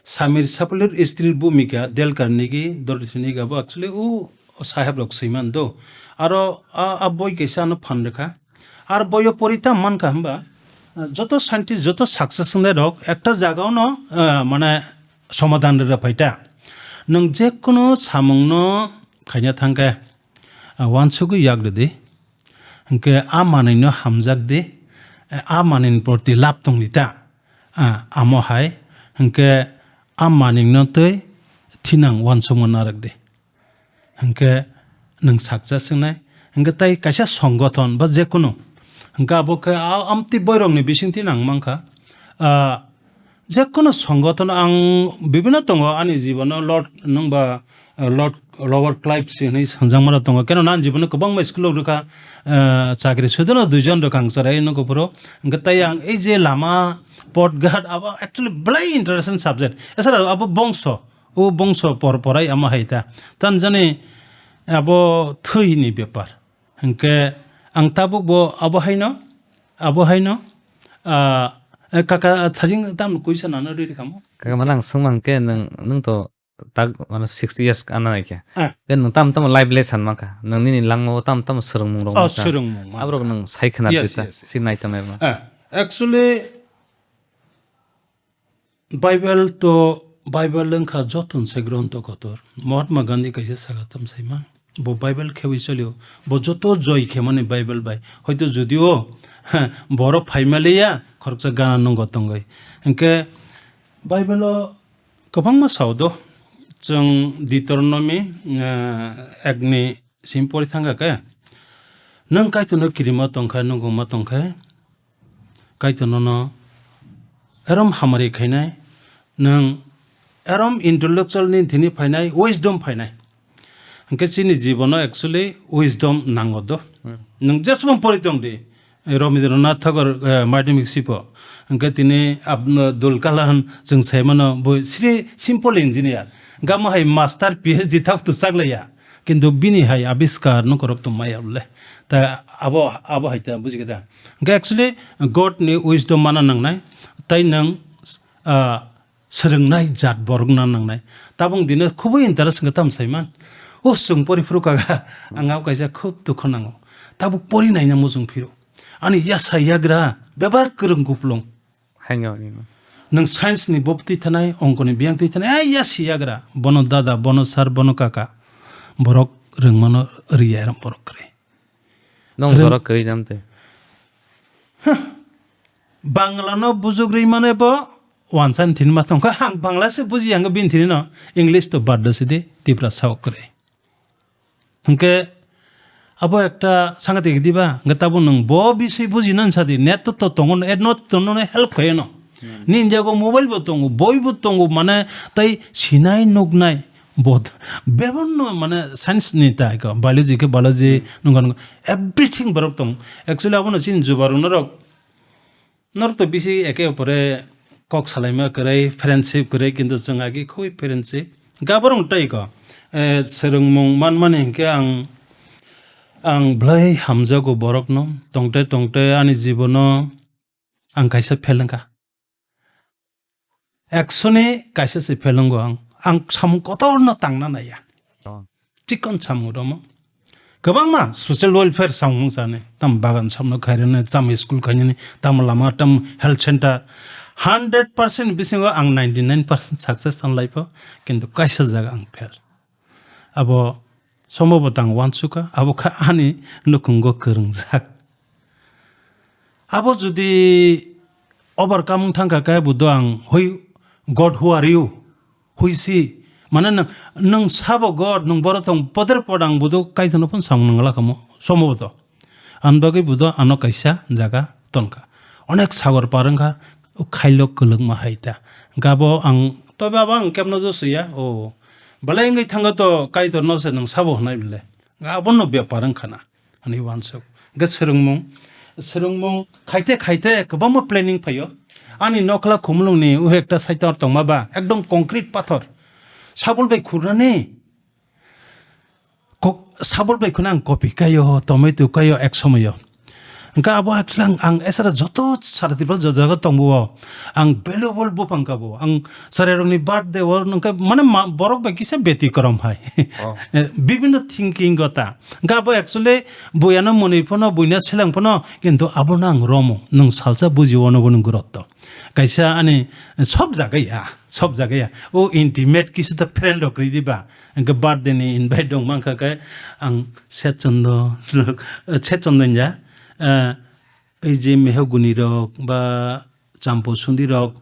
Samir Saplur Strir Bhumika Dale Carnegie, Dorothy Niga bo actually o saheb rok swiman do. Aro a, a boi kaisa ano phan rikha. Ar boyo pori tam mankha hwnba, joto scientist, joto success wngnai rok ekta jaga ono, eh, mane somadhan rwrwk phai ta. Nwng je kono samungno khaina thang khe, ah, uansugwi yak rw di. Hinkhe a manwino hamjak di, eh, a manwini proti lab tong di ta. Ah, amo hai, hinkhe a manwino twi thinang uansukma narwk di. Hinkhe nwng sakcha swngnai. Hinkhe tai kaisa songothon ba jekono. Hinkhe abo khe a-, amtwi boirokni bisingtwi nang mankha. Ah, jekono songothon ang bibino tongo ani jibono Lord nwng ba, ah, Lord Robert Clive si hwnwi swngjak mano tongo. Keno nang jibono kwbangma school rok rwkha, ah, chakri soidono duijon rwkha ang chwrai nukgo phuru. Hinkhe tai ang ei je lama, pot ghat abo actually belai interesting subject. Esara abo bongso. O bongso por porai amo hai ta. Tan jani abo thwi ni bepar. Hinkhe ang tabuk bo abo haino, abo haino, ah, eh, kaka thajing tam kuisa nano riri kamo. Kaka mala ang swngmang khe nwng, nwng to tak mano sixty years ana nai khe. Ah. Khe nwng tam tam life lesson mankha. Nwng nini langmao tam tam swrwngmung rok Oh, mankha. Swrwngmung mankha. Aborok nwng sai khna Yes, rita, yes, yes. Si nai tongnairokno. Ah, actually, Bible to, Bible wngkha joto se gronto kotor. Mahatma Gandhi kaisa sakha tam saiman. Bo Bible khewi cholio. Bo joto joy khemani Bible bai. Hoito judio, ha, borok phaimaliya, khoroksa gana nungo tongoi. Hinkhe Bible o kwbangma sao do. Chwng Deuteronomy, eh, ekni sim pori thangkha khe, nwng Kaitorno kirima tongkha, nungkukma tongkha, Kaitor nono erom hamari khainai, nwng erom intellectual ni thini phainai, wisdom phainai. Hinkhe chini jibono actually wisdom nango do. Hmm. Nwng jeswng pori tong di, Rabindranath Tagore, eh, madhyamik sipo. Hinkhe tini Abdul Kalam chwng saimano bo sri simple engineer. Gamo hai master P H D thak tu chaklaiya. Kintu bini hai abiskar no korok tong maya le. Ta abo, abo hai ta buji khe ta. Hinkhe actually God ni wisdom mana nangnai. Tai nwng, ah, swrwngnai jat borok na nangnai. Tabuk dino khubui interest wngkha tam saiman. O chwng pori phuru kaka, ang abo kaisa khub dukho nango. Tabuk pori naina muchung phiro. Ani yasa yagra bebak kwrwng kuplung. Haino, haino. Nwng science ni bo twi thanai, ongko ni biyang twi thanai, ai yasi yagra. Bono dada, bono sir, bono kaka. Borok rwngmano riya eram borok kwrwi. Nong Rwng- jorok kwrwi nam twi. Huh. Bangla no bujuk rwi mane bo wansa ni thini ma thangkha. Ang Bangla se buji yang bin thini no. English to bad do sidi, Tipra sao kwrwi. Hinkhe abo ekta sangatik diba, hinkhe tabuk nwng bo biswi buji nan sadi, net to, to tongo, et not tongo, help khayo no. Hmm. Ni India go mobile bo tongo, boi bo tongo, mane tai sinai nuknai, bo bebonno mane science ni tai ko, biology ke biology, Hmm. nungkha nungkha, everything borok tong. Actually abono chini jubarok norok Norok to bisi eke opore kok salaima kwrwi, friendship kwrwi, kintu chwng agi khubui friendship. Gaborok tei ko, eh, swrwngmung manmani hinkhe ang, ang belai hamjago borokno. Tongte tongte ani jibono ang kaisa fail wngkha. Ekso ni kaisa se phelungo ang. Ang samung kotor no tangna naiya. Oh. Chikon samung romo. Kwbangma social welfare samung sani. Tam bagan samno khairani, tam school khainani, tam lama, tam health center. Hundred percent bisingo ang ninety nine percent success on life o. Kintu kaisa jaga ang fail. Abo somo bo tang wansukha, abo kha ani nukhungo kwrwngjak. Abo jodi overcome wng thangkha khe, budo ang, "Hoi, God, who are you? Hoi si?" Mane nwng, nwng sabo God, nwng boro tong, poder pod ang budo Kaitorno phone samung nangla kamo, somo bo to. Ang bagwi budo ano kaisa jaga tonkha. Onek sagor par wngkha, o khailo kwlwkma hai ta. Gabo ang, tobe abo ang kebno do siya, o. Belai wngwi thango to Kaitorno se nwng sabo hwnai bile. Abono bepar wngkha na. Ani wansuk. Ge swrwngmung, swrwngmung khaite khaite kwbangma planning phaio. Ani nokla khumulungni o ekta side o tongma ba, ekdom concrete pathor. Sabul bai khurnani, ko-, sabul bai khuna ang kopi kaio, tomato kaio ek somoyo. Hingke abo actually ang, ang esara joto sara Tripura jo jaga tongbo o. Ang valuable buphang kabo. Ang chwrairokni birthday o nungkhe mane ma-, borok bai kisa beti korom hai. Oh. Eh, bibinno thinking gota. Hingke abo actually buiano mwnwi phano, buina seleng phano, kintu abono ang romo. Nwng salsa buji wano bo nwng gurotto. Kaisa ani sob jaga ya, sob jaga ya. O intimate kisa ta friend rok ridi ba. Hingke birthday ni invite dong mankha khe ang Seth Chondon, Seth Chondon ya, eh, ei je Mehoguni rok ba Champo Sundi rok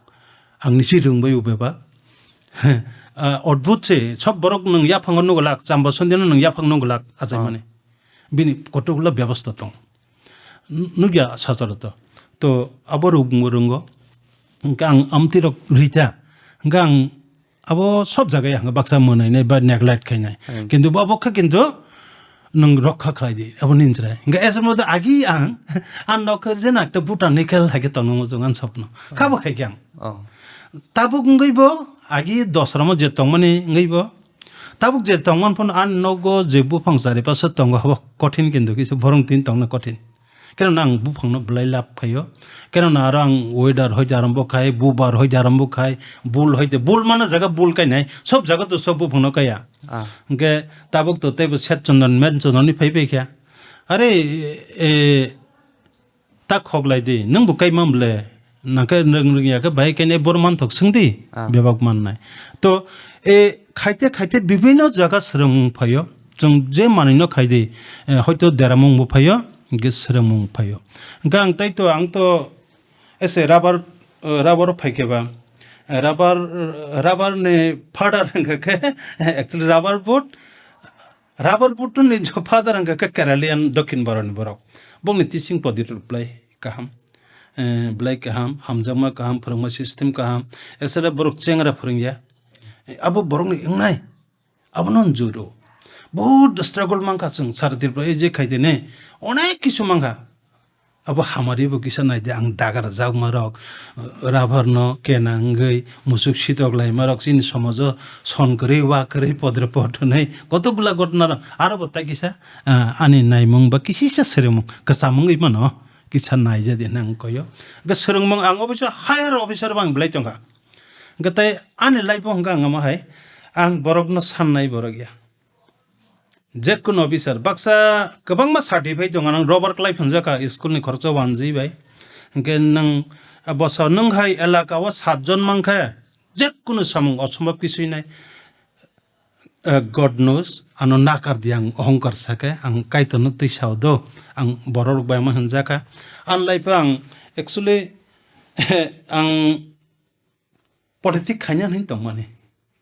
ang nisi rwngbai o bebak. Ah, odbhut se, sob borok nwng yaphango nugulak, Champo Sundi no nwng yaphang nugulak, achai mani. Bini kotokgulo bebostha tong. N-, nugya sacharo to. To abo rwngmo rwngo. Hingke ang amtwi rok rita. Hingke ang abo sob jaga ya hwnga baksa mwnai nai ba neglect khainai. Hmm. Kintu bo, bo khe kintu nwng rokha khlai di, abo ni hinjra. Hingke ese modo agi ang, ang nokha jena ekta Bhutan ni khel hai khe tongmo jong ang sopno. Kha bo khai khe ang. Oh. Tabuk wngwi bo agi dosra mo je tongmani wngwi bo. Tabuk je tongmani phano ang nogo je buphang chari paso tongo abo kothin kintu kisa borong tin tongna kothin. Kenona ang buphangno belai love khaio. Kenona aro ang weather hoite arambo khai, bubar hoite arambo khai, bul hoite, bul mana jaga bul kainai, sob jaga to sob buphangno kaya. Ah. Hingke tabuk to teibo Seth Chondon, Men Chondon ni phai phai kha. Are, e, ta khok lai di, nwng bo kai mam le, nang khe nwng rwngya khe bai kainai bor man thok swng di, ah, bebak mannai. To, e, khaite khaite bibinno jaga swrwngmung phaio, chwng je manwino khai di, e, hoito deramung bo phaio. Hingke swrwngmung phaio. Hingke ang tai to, ang to ese rubber, eh, rubber phai khe ba, eh, rubber, rubber ni father hingke khe, actually rubber boot, rubber boot ni jo father hingke khe Keralian Dokhin Bharot ni borok. Bongni teaching podi rok belai kaham, eh, belai kaham, hamjakma kaham, phwrwngma system kaham, esere borok chengra phwrwngya. Eh, abo borokni wngnai. Abono juro. Bahut struggle mankha chwng sara Tripura, ei je khaitene onek kisu mankha. Abo hamari bo kisa naidi ang dagar jakma rok, rubber no kena wngwi musuk sitok laima rok chini somajo son kwrwi wa kwrwi podre pod hwnwi koto gula gotna rok. Aro bo tai kisa, ah, ani naimung ba kisisa swrwngmung kwcham wngwi mano kisa naijadi hwnwi ang koyo. Hwnkhe swrwngmung ang oboiso higher officer bo ang belai tongkha. Hwnkhe tei ani life o hwnkhe ang omo hai, ang borokno sannai borok ya. Jekunu officer, baksa kwbangma certificate tongo, nang rubber kwlai phunjak kha school ni khoroksa wanjwi bai. Hwnkhe nwng, ah, bwsa nwng hai elaka o satjon mankhe, jekunu samung osombob kisui nai. Eh, God knows, ano nakar di ang ohongkar sakhe, ang Kaitorno twi sao do, ang borok rok bai ma hwnjak kha. Ani life o ang actually, ang politic khaina hwnwi tongmani.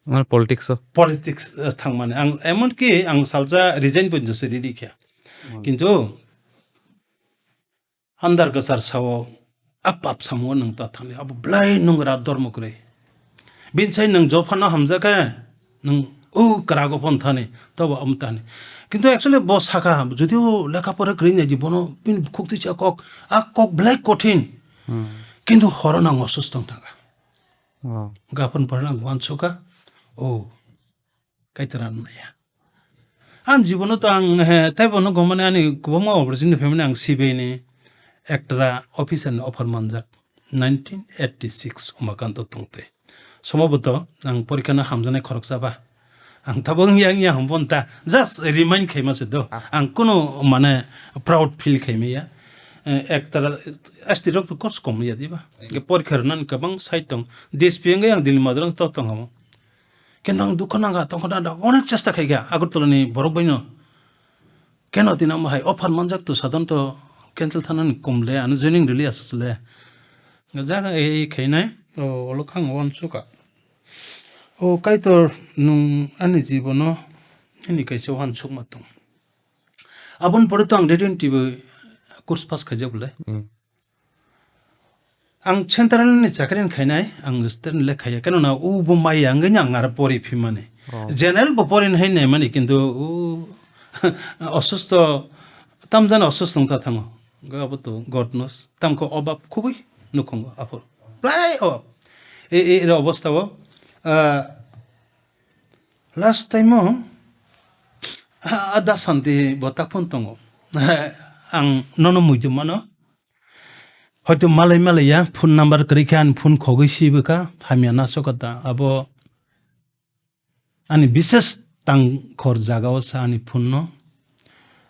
Mane politics o? Politics, eh, thangmani. Ang, emon ki ang salsa resign bo jose ready kha. Hmm. Kintu andar kwchar sao, a pap samungo nwng ta thangni, abo belai nung rat dormo kwrwi. Bini sai nwng jophano hamjakhe, nwng o kwrago phone thani, tobo omo thani. Kintu actually bo sakha, jodi o lekha pora kwrwi nai di, bono bini khuk twi cha kok, a kok belai kothin. Hmm. Kintu horo nang osusto wng thangkha. Oh. Gaphun pore nang uansukha, oh, Kaitor ano naiya. Ang jibono to ang, he, teibo no gomani ani kwbangma opportunity phaimani ang C B I ni ektra officer ni offer manjak. Nineteen eighty six Umakanto tongte. Somoboto ang porikha no hamjaknai khoroksa ba. Ang tabuk wngya wngya hwnbo ta just remind khaima se do. Ah. Ang kunu mane proud feel khaimaya. Eh, ek tara S T rok to course kom ya diba. Porikha rwnani kwbang side tong. D S P wngwi ang Dilli Madrang to tong hamo. Kintu ang dukho nangkha, tongkha da, da, onek chesta khaikha Agartala ni borok bai no. Keno tini omo hai offer manjak to sadon to cancel thanani kom le, ano joining rili aswk le. Jaga ei khainai, o, olo khang wan suka. O Kaitor nwng ani jibono ani kaisa wan sukma tong. Aboni pore to ang radio ni T V course pass khaijak le. Mm. Ang central ni chakri ni khainai, ang student le khaiya. Keno na u bo maya wngwi ang aro pori phimani. Oh. General bo pori hai naimani, kintu u osusto, tamjani osusto wngkha thango. Ga abo to God knows. Tamkho obab khubui nukhungo aphuru. Prai obab. E, e, ero obostha o, ah, last time o, ah, ada santi bo taphun tongo. Ang nono muitu mano. Hoito malai malai ya, phone number kwrwi khe ani phone khogwi sibwkha, hamya nasokota. Abo ani bises tangkhor jagao sa ani phone no,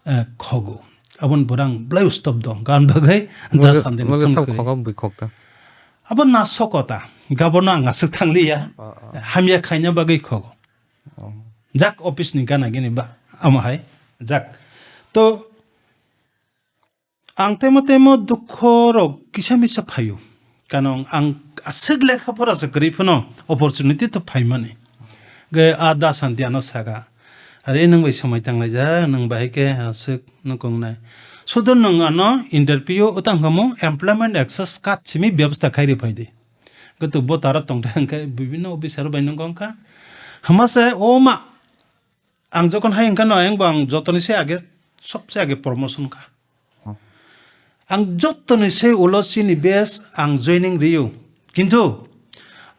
eh, khogo. Aboni borang blai stop do, gan bagwi da Mugwi, sandi mugwi phone sab kwrwi. Khogo bui khokta. Abo nasokota, gabono ang aswk thangliya, Ah, ah. Hamya khaina bagwi khogo. Oh. Jak office ni gana gini ba, amo hai, jak. To, Ang temo temo dukho rok kisa misa phaio. Kanong ang aswk lekha pora se kwrwi phano opportunity to phaimani. Ge a da santi ano saga. Are nwng bai samai tanglai ja, nwng bai ke aswk nukung nai. Sudo nwng ano interview utang kamo employment access card simi byabostha khairi phaidi. Ge to bo tara tongthai hwnkhe bibinno officer bai nung kha. Hama se o ma Ang jokon hai wngkha no, ayang bo ang jotoni se age, sobse age promotion kha. Oh. Ang jotoni se ulo chini base ang joining riyo. Kintu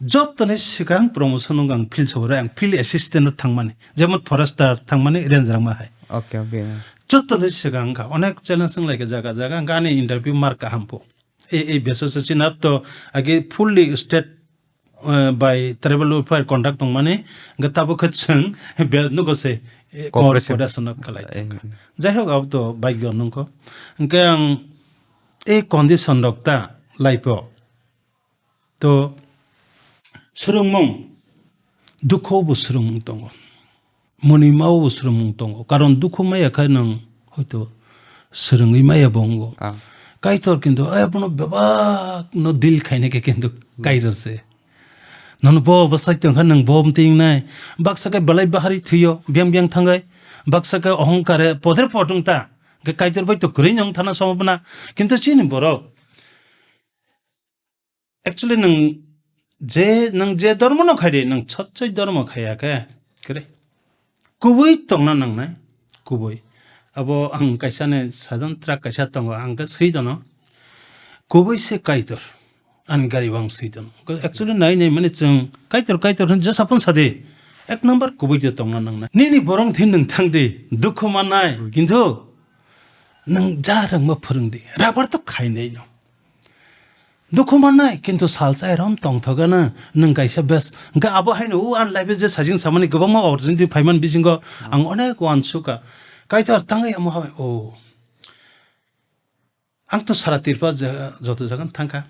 jotoni swkang promotion wng ang field sohoro, ang field assistant o thangmani. Jemon forester thangmani, ranger wngma hai. Okay, okay. Jotoni swkang wngkha, onek challenge wng lai kha jaga jaga, wngkha ani interview mark kaham po. Ei, ei base o se chini to age fully state eh, by tribal welfare conduct tongmani, hwnkhe tabuk khe chwng be-, nugo se, eh, Cooperation. Cooperation no khlai tongkha. Eh. Jai hok, abo to bhagyo nungkho. Hwnkhe ang ei condition rok ta life o to swrwngmung, dukho bo swrwngmung tongo. Mwnwi ma-o swrwngmung tongo. Karon dukhu maya khe nwng hoito swrwngwi maya bo wngo. Ah. Kaitor kintu, eh, bono bebak no deal khaina khe kintu Hmm. Kaitor se. Nono bo bwsai tong kha nwng bo mting nai. Baksa khe belai bahari thwiyo, biang biang thangai. Baksa khe ohongkare poder potung ta. Khe Kaitor bai to kwrwi nwng thana somo bwna. Kintu chini borok Actually, nwng je, nwng je dormo no khai de, nwng sochoi dormo khaiya khe, kre. Kubui tongna nangnai, kubui. Abo ang kaisa ni sajon truck kaisa tongo, ang khe swi tono. Kubui se Kaitor, ani gari o ang swi tono. Actually, nai nai mani chwng Kaitor, Kaitor hwn jesa phun sa di. Ek number kubui de tongna nangnai. Nini borong thin nwng thang di, dukhu mannai, kintu nwng ja rwngma phwrwng di. Rabar to khainai no. Dukhu mannai, kintu salsa erom tongthok gana, nwng kaisa bes. Hwnkhe abo haino o ani life-o je sajing samani kwbangma opportunity phaiman bisingo ang onek uansukha. Kaitor tangwi amo hai, o. Ang to sara Tripura ja-, joto jagan thangkha.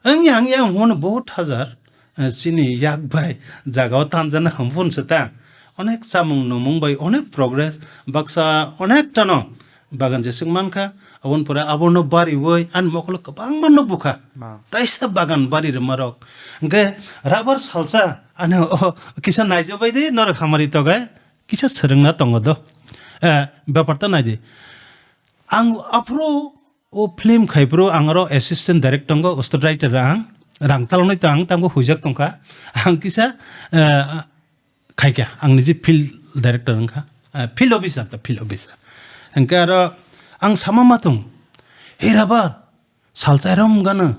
Ang yang yang hwnwi bahut hajar, eh, chini yak bai jagao tanjana hampun se ta. Onek chamung numung bai onek progress, baksa onek tano bagan jeswk mankha, aboni pore abono bariwi ani mokolo kwbangma nukbukha. Ma. Taisa bagan bari rwmarok. Hwnkhe rabar salsa, ani o kisa naijabai di, norok hamari togai, kisa swrwngna tongo do. Eh, bepar ta naidi. Ang aphuru o film khaiphuru ang aro assistant director tongo, script writer ang, rang chaloknai to ang tamo huijak tongkha. Ang kisa, eh, khaikha, ang niji field director wngkha, eh, field officer ta, field officer. Hwnkhe aro ang sama ma tong, "He Rabar, salsa erom gana,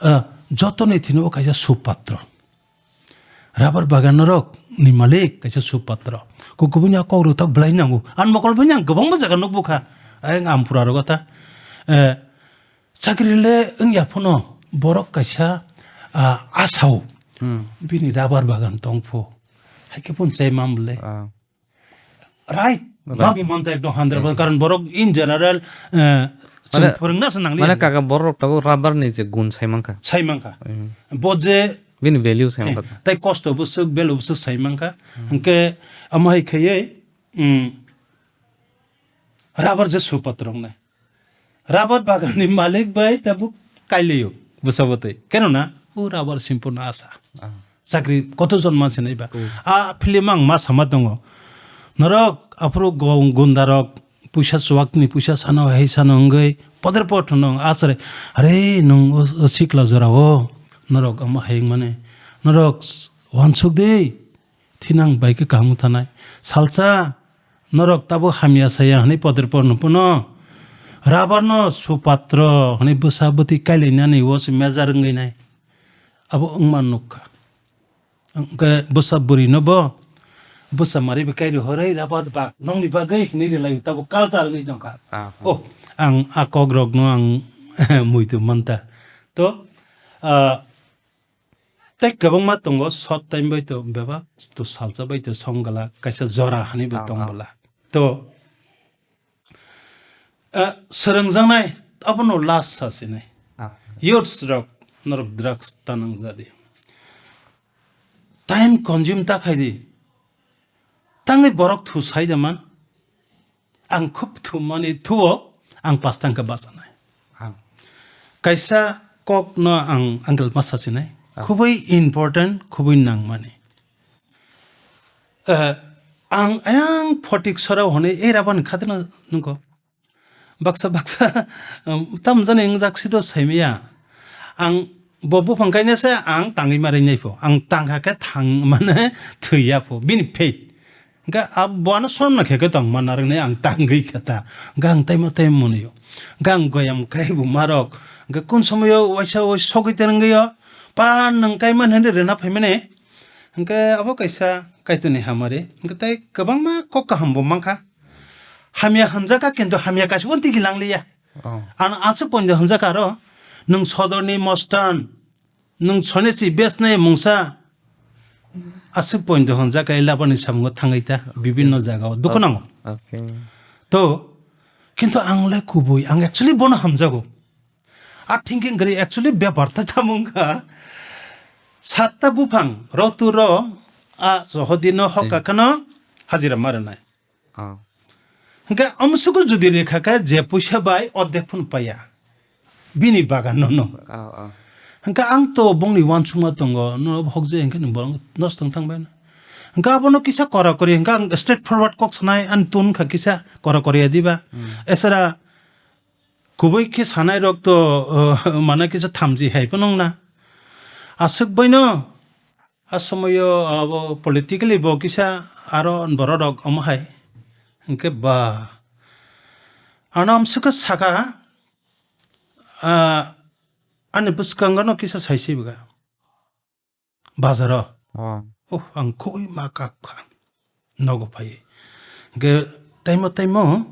eh, jotoni thini o kaisa supatro. Rabar bagan norok ni malik kaisa supatro. Ko kubuni a kok rok tak belai nango. An mokol bini ang kwbangma jaga nukbukha. Ayang ampura rogo ta, eh, chakri le wngya phano borok kaisa, ah, asao. Hmm. Bini rubber bagan tongpho. Haikhe phone chaimam le. Ah. Right. Right. Babu manta ekdom hundred percent. Hmm. Karon borok in general, eh, chwng Mane, phwrwngna se nangli mane hwnwi. Kaka borok tabuk rubber ni je gun sai mankha. Sai mankha. Hmm. Bo je bini value sai eh, mankha. Tai kosto bwswk, value bwswk sai mankha. Hmm. Hwnkhe amo hai khaiwi, hmm, rubber je supat rok nai. Rubber bagan ni malik bai tabuk kailio bwsa bwtwi. Keno na? O rubber simpo na asa. Ah. Chakri koto jon mansi nai ba? Oh. A film ang ma sama tongo. Norok aphuru go-, gunda rok puisa chuwak ni puisa sano, hai sano wngwi poder pot hono achare. Are nwng o, o sikla jora o. Norok amo hai mane. Norok s-, wansuk de. Thinang bai khe kaham wng thanai. Salsa, norok tabuk hamya saya hwnwi poder por no phano. Rubber no supatro hwnwi bwsa bwtwi kailainani o se mejar wngwi nai. Abo wngma nukha. Hwnkhe bwsa bwrwi no bo bwsa mari bai kairi horoi rubber bag nongni bagwi hwnwi rwlai tabuk culture wngwi tongkha. Aha. Oh, ang a kok rok no ang muitu manta. To, ah, Tei kwbangma tongo, short time bai to bebak to salsa bai to song gala kaisa jora hani bai tong bwla. To, ah, swrwngjaknai abono last sasinai. Ah. Youths rok norok drugs tanang jadi. Time consume ta khai di. Tangwi borok thu sai da man. Ang khub thumani thuo, ang pas tangkha bachanai. Ang. Kaisa kok no ang angle ma sachinai. Ang. Khubui important, khubui nangmani. Eh, ang ayang photik sorao hwnwi, "Ei, Raban, khatino nungko." Baksa, baksa, um, tam jani wngjak si do saimaya. Ang bo buphang kainase ang tangwi ma ringnai pho. Ang tangkha khe thang mane thwiya pho. Bini faith. Hwnkhe a bo ano sorna khe khe tong ma narwknai ang tangwi khe ta. Hwnkhe ang taima taima monio. Hwnkhe ang goyam khai bo marok. Hwnkhe kun somoyo waisa wai sogwi tongwi o. Pa nwng kaimani hinwi rwna phaimani. Hwnkhe abo kaisa Kaitorni hamari. Hwnkhe tei kwbangma kok kaham bo mankha. Hamya hamjakha kintu hamya kaisa bo tigi langliya. Oh. Ano aswk poito hamjakha aro. Nwng sodorni mostan. Nwng sonesi besnai mungsa aswk point hwnjak khe labani samungo thangwi ta bibinno jagao dukhu nango. Okay. To, kintu ang le kubui, ang actually bono hamjago. A thinking kwrwi actually bepar ta tamo wngkha. Satta buphang, rotu ro, a sohodino hokka kheno hajira ma rwnai. Oh. Hwnkhe amsugo jodi rekha khe je puisa bai ordek phano paiya. Bini bagan no no. Oh, oh. Hwnkhe ang to bongni uansukma tongo, no hokje hwnkhe ni borok nosto wng thang bai no. Hwnkhe abono kisa kora kori, hwnkhe ang straight forward kok sanai, ani tun kha kisa kora kori ya diba. Hmm. Esera kubui khe sanai rok to, uh, mana kisa thamchi hai phano wng na. Aswk bai no, A somoyo abo politically bo kisa aro borok rok omo hai. Hwnkhe ba. Ano amswkha saka, ah, ani bwskango no kisa saisi bwkha. Bazaro. Oh. Oh, ang khoi ma kap kha. Nogo phai. Hwnkhe taimo taimo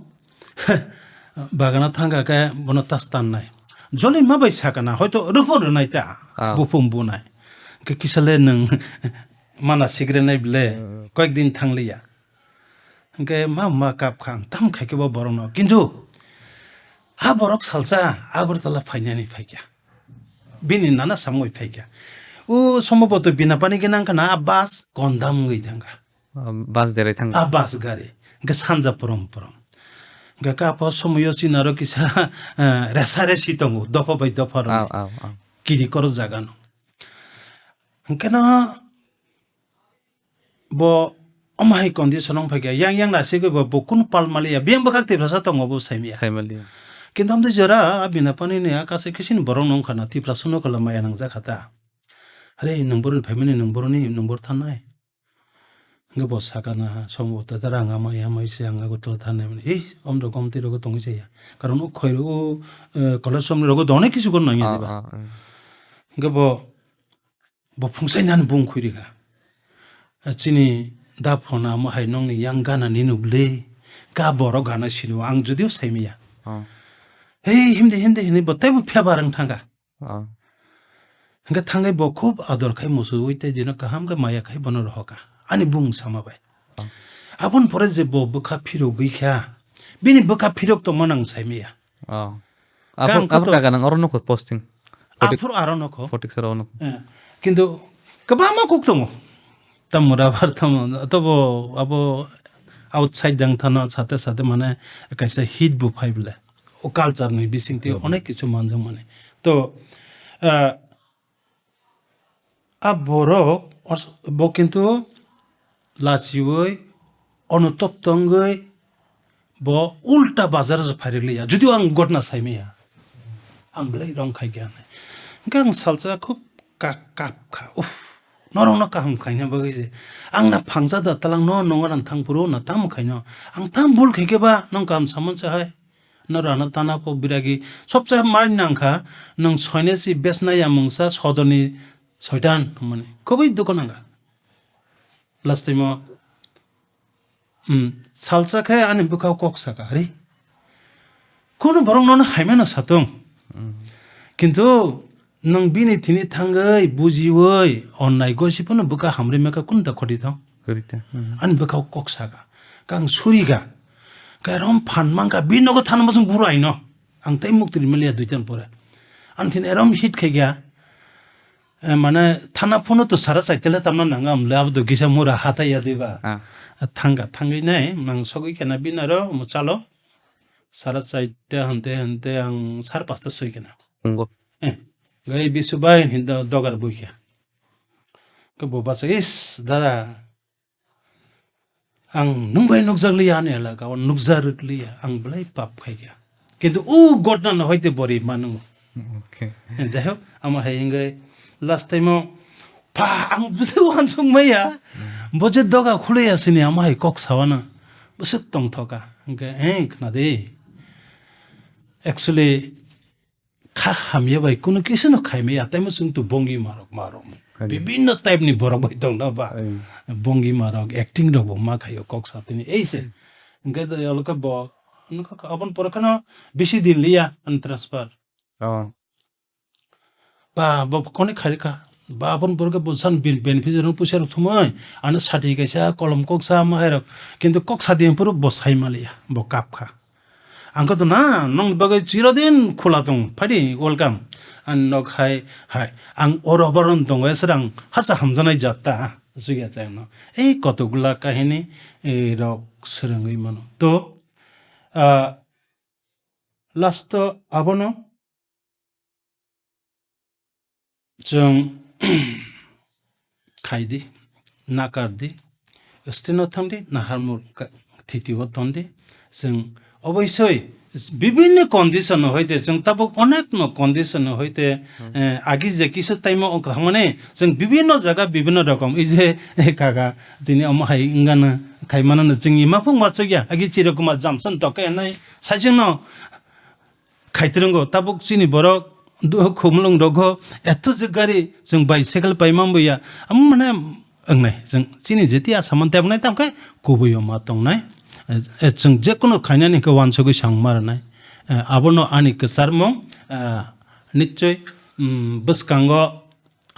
bagano thangkha khe bono tas tannai. Joli ma bai sakana, hoito rwphano rwnai ta, ah, buphung bunai. Hwnkhe kisa le nwng mana sigrenai ble, hmm, koyek din thangliya. Hwnkhe ma ma kap kha, ang tam khai khe bo borokno. Kintu ha borok salsa Agartala phainani phaikha. Bini nana samung bai phaikha. O somboboto bina pani gwnang khna a bus kondam wngwi thangkha. Ah, bus derai thang. A bus gari. Hwnkhe sanja porom porom. Hwnkhe kha apo somoyo chini aro kisa, eh, resa resi tongo, dopha bai dopha rwni. Aw, aw, aw. Kiri koro jaga no. Hwnkhe no bo omo hai condition wng phaikha, yang yang nasigwi bo, bo kunu pal maliya, biyang bwkhak Tiprasa tongo bo saimaya. Saimaliya. Kintu amtwi jora a bina pani ni a kaisa kisini borok no wngkha na, Tiprasa no kala maya nangjak kha ta. Are nwng boroni phaimani, nwng boroni, nwng bor thanai. Hwnkhe bo sakana, somo ta dara ang amai, amai se ang Agartala thanai mani. Ei, omrok gomti rogo tongwi chaya. Karon o khoi o, eh, college somni rogo donai kisu gorna wngya diba. Ah, ah, ah. Hwnkhe bo, bo phungsainani bung khwi rikha. Chini da phone amo hai nongni yang gana ni nukle, ka borok gana sino, ang judio saimaya. Ah. Hei, himdi, himdi, himdi, bo teibo febar wng thangkha. Ah. Hwnkhe thangwi bo khub ador khai musuwi tei dino kaham khe maya khai bono rohokha. Ani bung sama bai. Oh. Aboni pore je bo bwkha phirogwi kha, bini bwkha phirok tongma nang saimaya. Oh. Kang Aphuru, aphuru kotor kaga nang oro nokho posting. Kotik, Aphuru aro nokho. Kotik sara ono. Eh, kintu kwbangma kok tongo. Tamo rabar tamo, tobo abo outside dang thana sate sate mane kaisa hit bo phai bole. O culture ni bising tei Hmm. onek kichu manjak mani. To, ah, a borok os-, bo kintu lachiwi onutop tongwi bo ulta bazar se phairik liya. Jodi ang gotna saimaya, ang belai rong khai kha nai. Hwnkhe ang salsa khub ka-, kap kha. Uff, norokno kaham khaina bagwi se. Ang na phangsa da talang no nongo nang thang phuru na tamo khaino. Ang tam bul khai khe ba nong kaham samon se hai. No rana tana po biragi. Sobse mai nang kha, nong soinesi besna ya mungsa sodoni soitan mani. Khubui dukho nang kha. Last time o, hmm, salsa khe ani bwkhao kok saka, "Re, kunu borok nono hai mano satung." Hmm. Kintu nwng bini thini thangwi, bujiwi, onnai gosi phano bwkha hamri mekha kunu da khoti thang? Khoti thang. Hmm. Ani bwkhao kok saka. Kang suri ga. Kairom phan mang kha, bini nogo thana bosong buru aino. Ang tei mukti rimaliya duitan pore. Ani thini erom hit khai ga. Eh, mane, thana phano to sara chaitele tamna nanga amle, abo to kisa mura hatai ya diba. Ah. Thanga, thangwi nai, mang sogwi kena binaro, mo chalo. Sara chaita hante, hante ang sar pasta soi kena. Nongo. Eh, gai bisu bai hinda dogar bui khe. Ke bo basa, "Is, dada, ang nwng bai nukjak liya ani elaka o, nukjak rwk liya, ang belai pap khai kha." Kintu o gotna no hoite bori manu. Okay. Jai hok, ama hai hingke last time o, pa, ang bwswk uansuk maya. Hmm. Bo je doga khulai ya sini ama hai kok sawana. Bwswk tongthoka. Hingke, eh, khna de. Actually, kha hamya bai kunu kisa no khai maya, tei mo chwng tu bongi marok, marok. Hai. Bibinno type ni borok bai tong na ba. Hai. Bongi marok, acting rok bo ma khaio kok sa tini. Ei se. Hmm. Hingke do yolo khe bo, nokha kha, abon pore kheno bisi din liya, an transfer. Oh. Ba, bo kone khai kha. Ba, abon pore khe bo san bin-, benefit rok puisa rok thumoi, ano sati kaisa, kolom kok sa, ma hai rok. Kintu kok sa din puro bo sai maliya, bo kap kha. Ang khe to na, nong bagwi chirodin khula tong, phaidi, welcome. Ang nok hai, hai, ang oro boron tongo, esrang hasa hamjanai jatta, suya chang no. Ei kotokgla kahini, ei rok swrwngwi mano. To, ah, last o abono, Chwng khaidi, nakardi, stino thangdi, naharmung ka-, thitio tondi. Chwng oboisoi bibinno condition no hoite, chwng tabuk onek no condition no hoite, Hmm. eh, agi je kisu taimo wng thangmani, chwng bibinno jaga bibinno rokom. Ei je, eh, kaga, tini omo hai wngana khaimano no chwngni maphung machukya, agi Chirokuma Jamson toke nai, saichwngno, Khaitrwngo tabuk chini borok du-, khumulwng rogo eto je gari chwng bicycle pai manboya. Amo mane wngnai chwng chini jeti asaman tebwnai tamkhe kubui o ma tongnai. Eh, eh, chwng jekono khainani hwnkhe uansugui sang ma rwnai. Eh, abono ani kwcharmung, eh, nichoi, mm, bwskango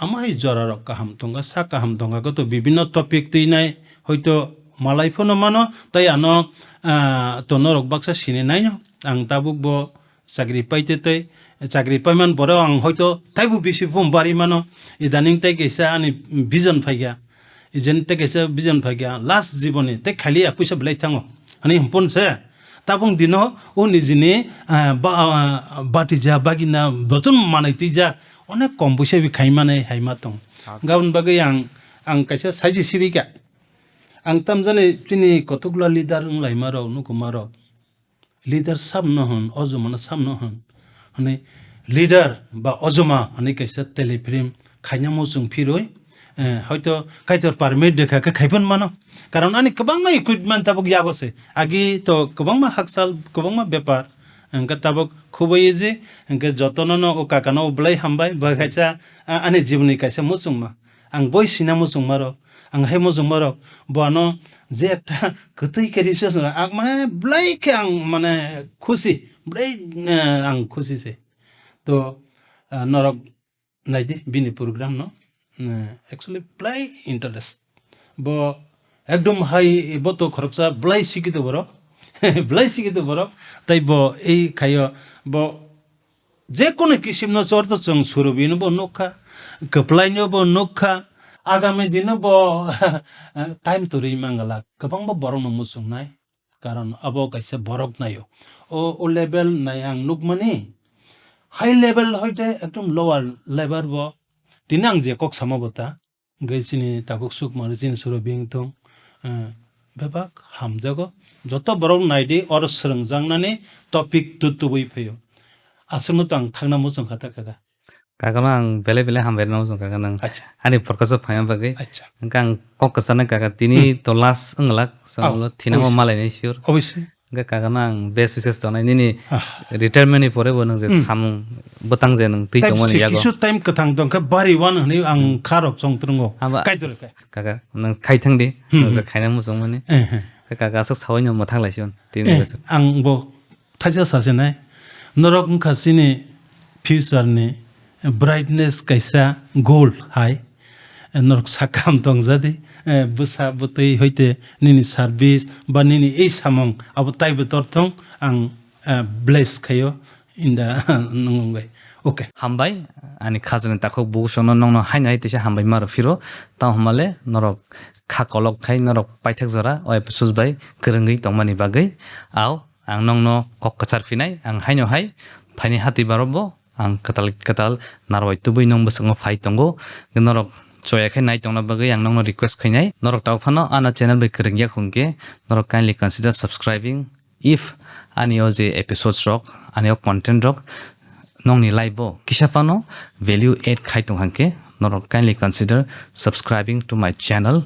Amo hai jora rok kaham tongkha, sak kaham tongkha, koto bibinno topic twi nai, hoito malai phano mano, tei ano, ah, to norok baksa sini naino. Ang tabuk bo chakri paite tei, chakri paiman borok ang hoito taibo bisi phung bari mano. Idaning tei kaisa ani vision phaikha, ijen tei kaisa vision phaikha, last jiboni tei khaliya puisa belai thango, hani hwnphun se. Tabuk dino o nijini, ah, ba-, ah, batija bagina bochon manai twijak, onek kom puisa bi khai manai hai ma tong. Ah. Gabon bagwi ang, ang kaisa saiji sibika. Ang tamjani chini kotokla leader wng laima rok, nukuma rok. Leader samno hwn, ojomano samno hwn. Hwnwi leader ba ojoma hwnwi kaisa telefilm khaina muchung phirwi, eh, hoito Kaitor permit rwkha khe khaiphano mano. Karon ani kwbangma equipment tabuk yago se. Agi to kwbangma hakchal, kwbangma bepar. Hwnkhe tabuk khubui easy, hwnkhe jotono no o kakano o belai hambai, bo kaisa, a-, ani jiboni kaisa muchungma. Ang boi sina muchungmarok, ang hai muchungmarok, bo ano je ekta kwtwi khe resource rok, ang mane belai khe ang mane khusi, belai, eh, ang khusi se. To, ah, norok naidi bini program no, eh, actually belai interest. Bo ekdom hai bo to khoroksa belai sikito borok, belai sikito borok. Tai bo ei khaio, bo je kono kisim no chor to chwng Surabhi no bo nukha, kwplai no bo nukha, agami dino bo time to ri mangala kwbangma borok no muchungnai. Karon abo kaisa borok naio. O, o level nai ang nukmani, high level hoite ekdom lower level bo. Tini ang je kok samo bo ta, hwnkhe chini takhuk suk mani chini Surabhi wngthung, eh, bebak hamjago. Joto borok naidi oro swrwngjaknani topic tu tubui phaio. Aswkno to ang thangna muchung kha ta kaka. Kaka no ang belai belai hambai rwna muchung kaka nang. Acha. Ani podcast o phaima bagwi. Acha. Hwnkhe ang kok kwcharnai kaka tini Hmm. to last wnglak Oh, chwngno thinangma obviously. Malainai sure. Obviously. Hwnkhe kaka no ang best wishes tongnai nini Ah. retirement ni pore bo nwng je Hmm. samung bwtang je nwng twi Time tongmani se yago. Kisu time kwthang tongkhe bari wan hwnwi ang kha rok chong trwngo. Abo Kaitor khe. Kaka nwng khai thang di. Hmm, Nwng je hmm. khaina muchung mani. Eh, eh. Kaka aswk sawi no mwthang lai sion. Tini Eh, bwswk. Ang bo thaisa sasinai. Norok wngkha chini future ni brightness kaisa goal hai. Norok sakam tongjadi. Eh, bwsa bwtwi hoite nini service ba nini ei samung abo taibo torthong ang, eh, bless khaio inda nungungwi. Okay. Hambai, ani khajani takhuk bukusono nongno haino hai teisa hambai maro phiro. Tamo hwnmale norok kha kolok khai norok paithak jora o episode bai kwrwngwi tongmani bagwi. Au, ang nongno kok kwchar phinai, ang haino hai phaini hati baro bo ang kwtal kwtal narwai tubui nong bwskango phai tongo. Norok choya khe nai tongna bagwi ang nongno request khainai. Norok tau phano ana channel bai kwrwngya hwnkhe norok kindly consider subscribing. If ani o je episodes rok, ani o content rok nongni life o kisa phano value add khai tong hwnkhe norok kindly consider subscribing to my channel.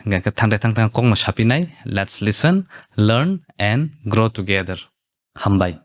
Hwnkhe thangtai thangtai kokno sapinai. Let's listen, learn and grow together. Hambai.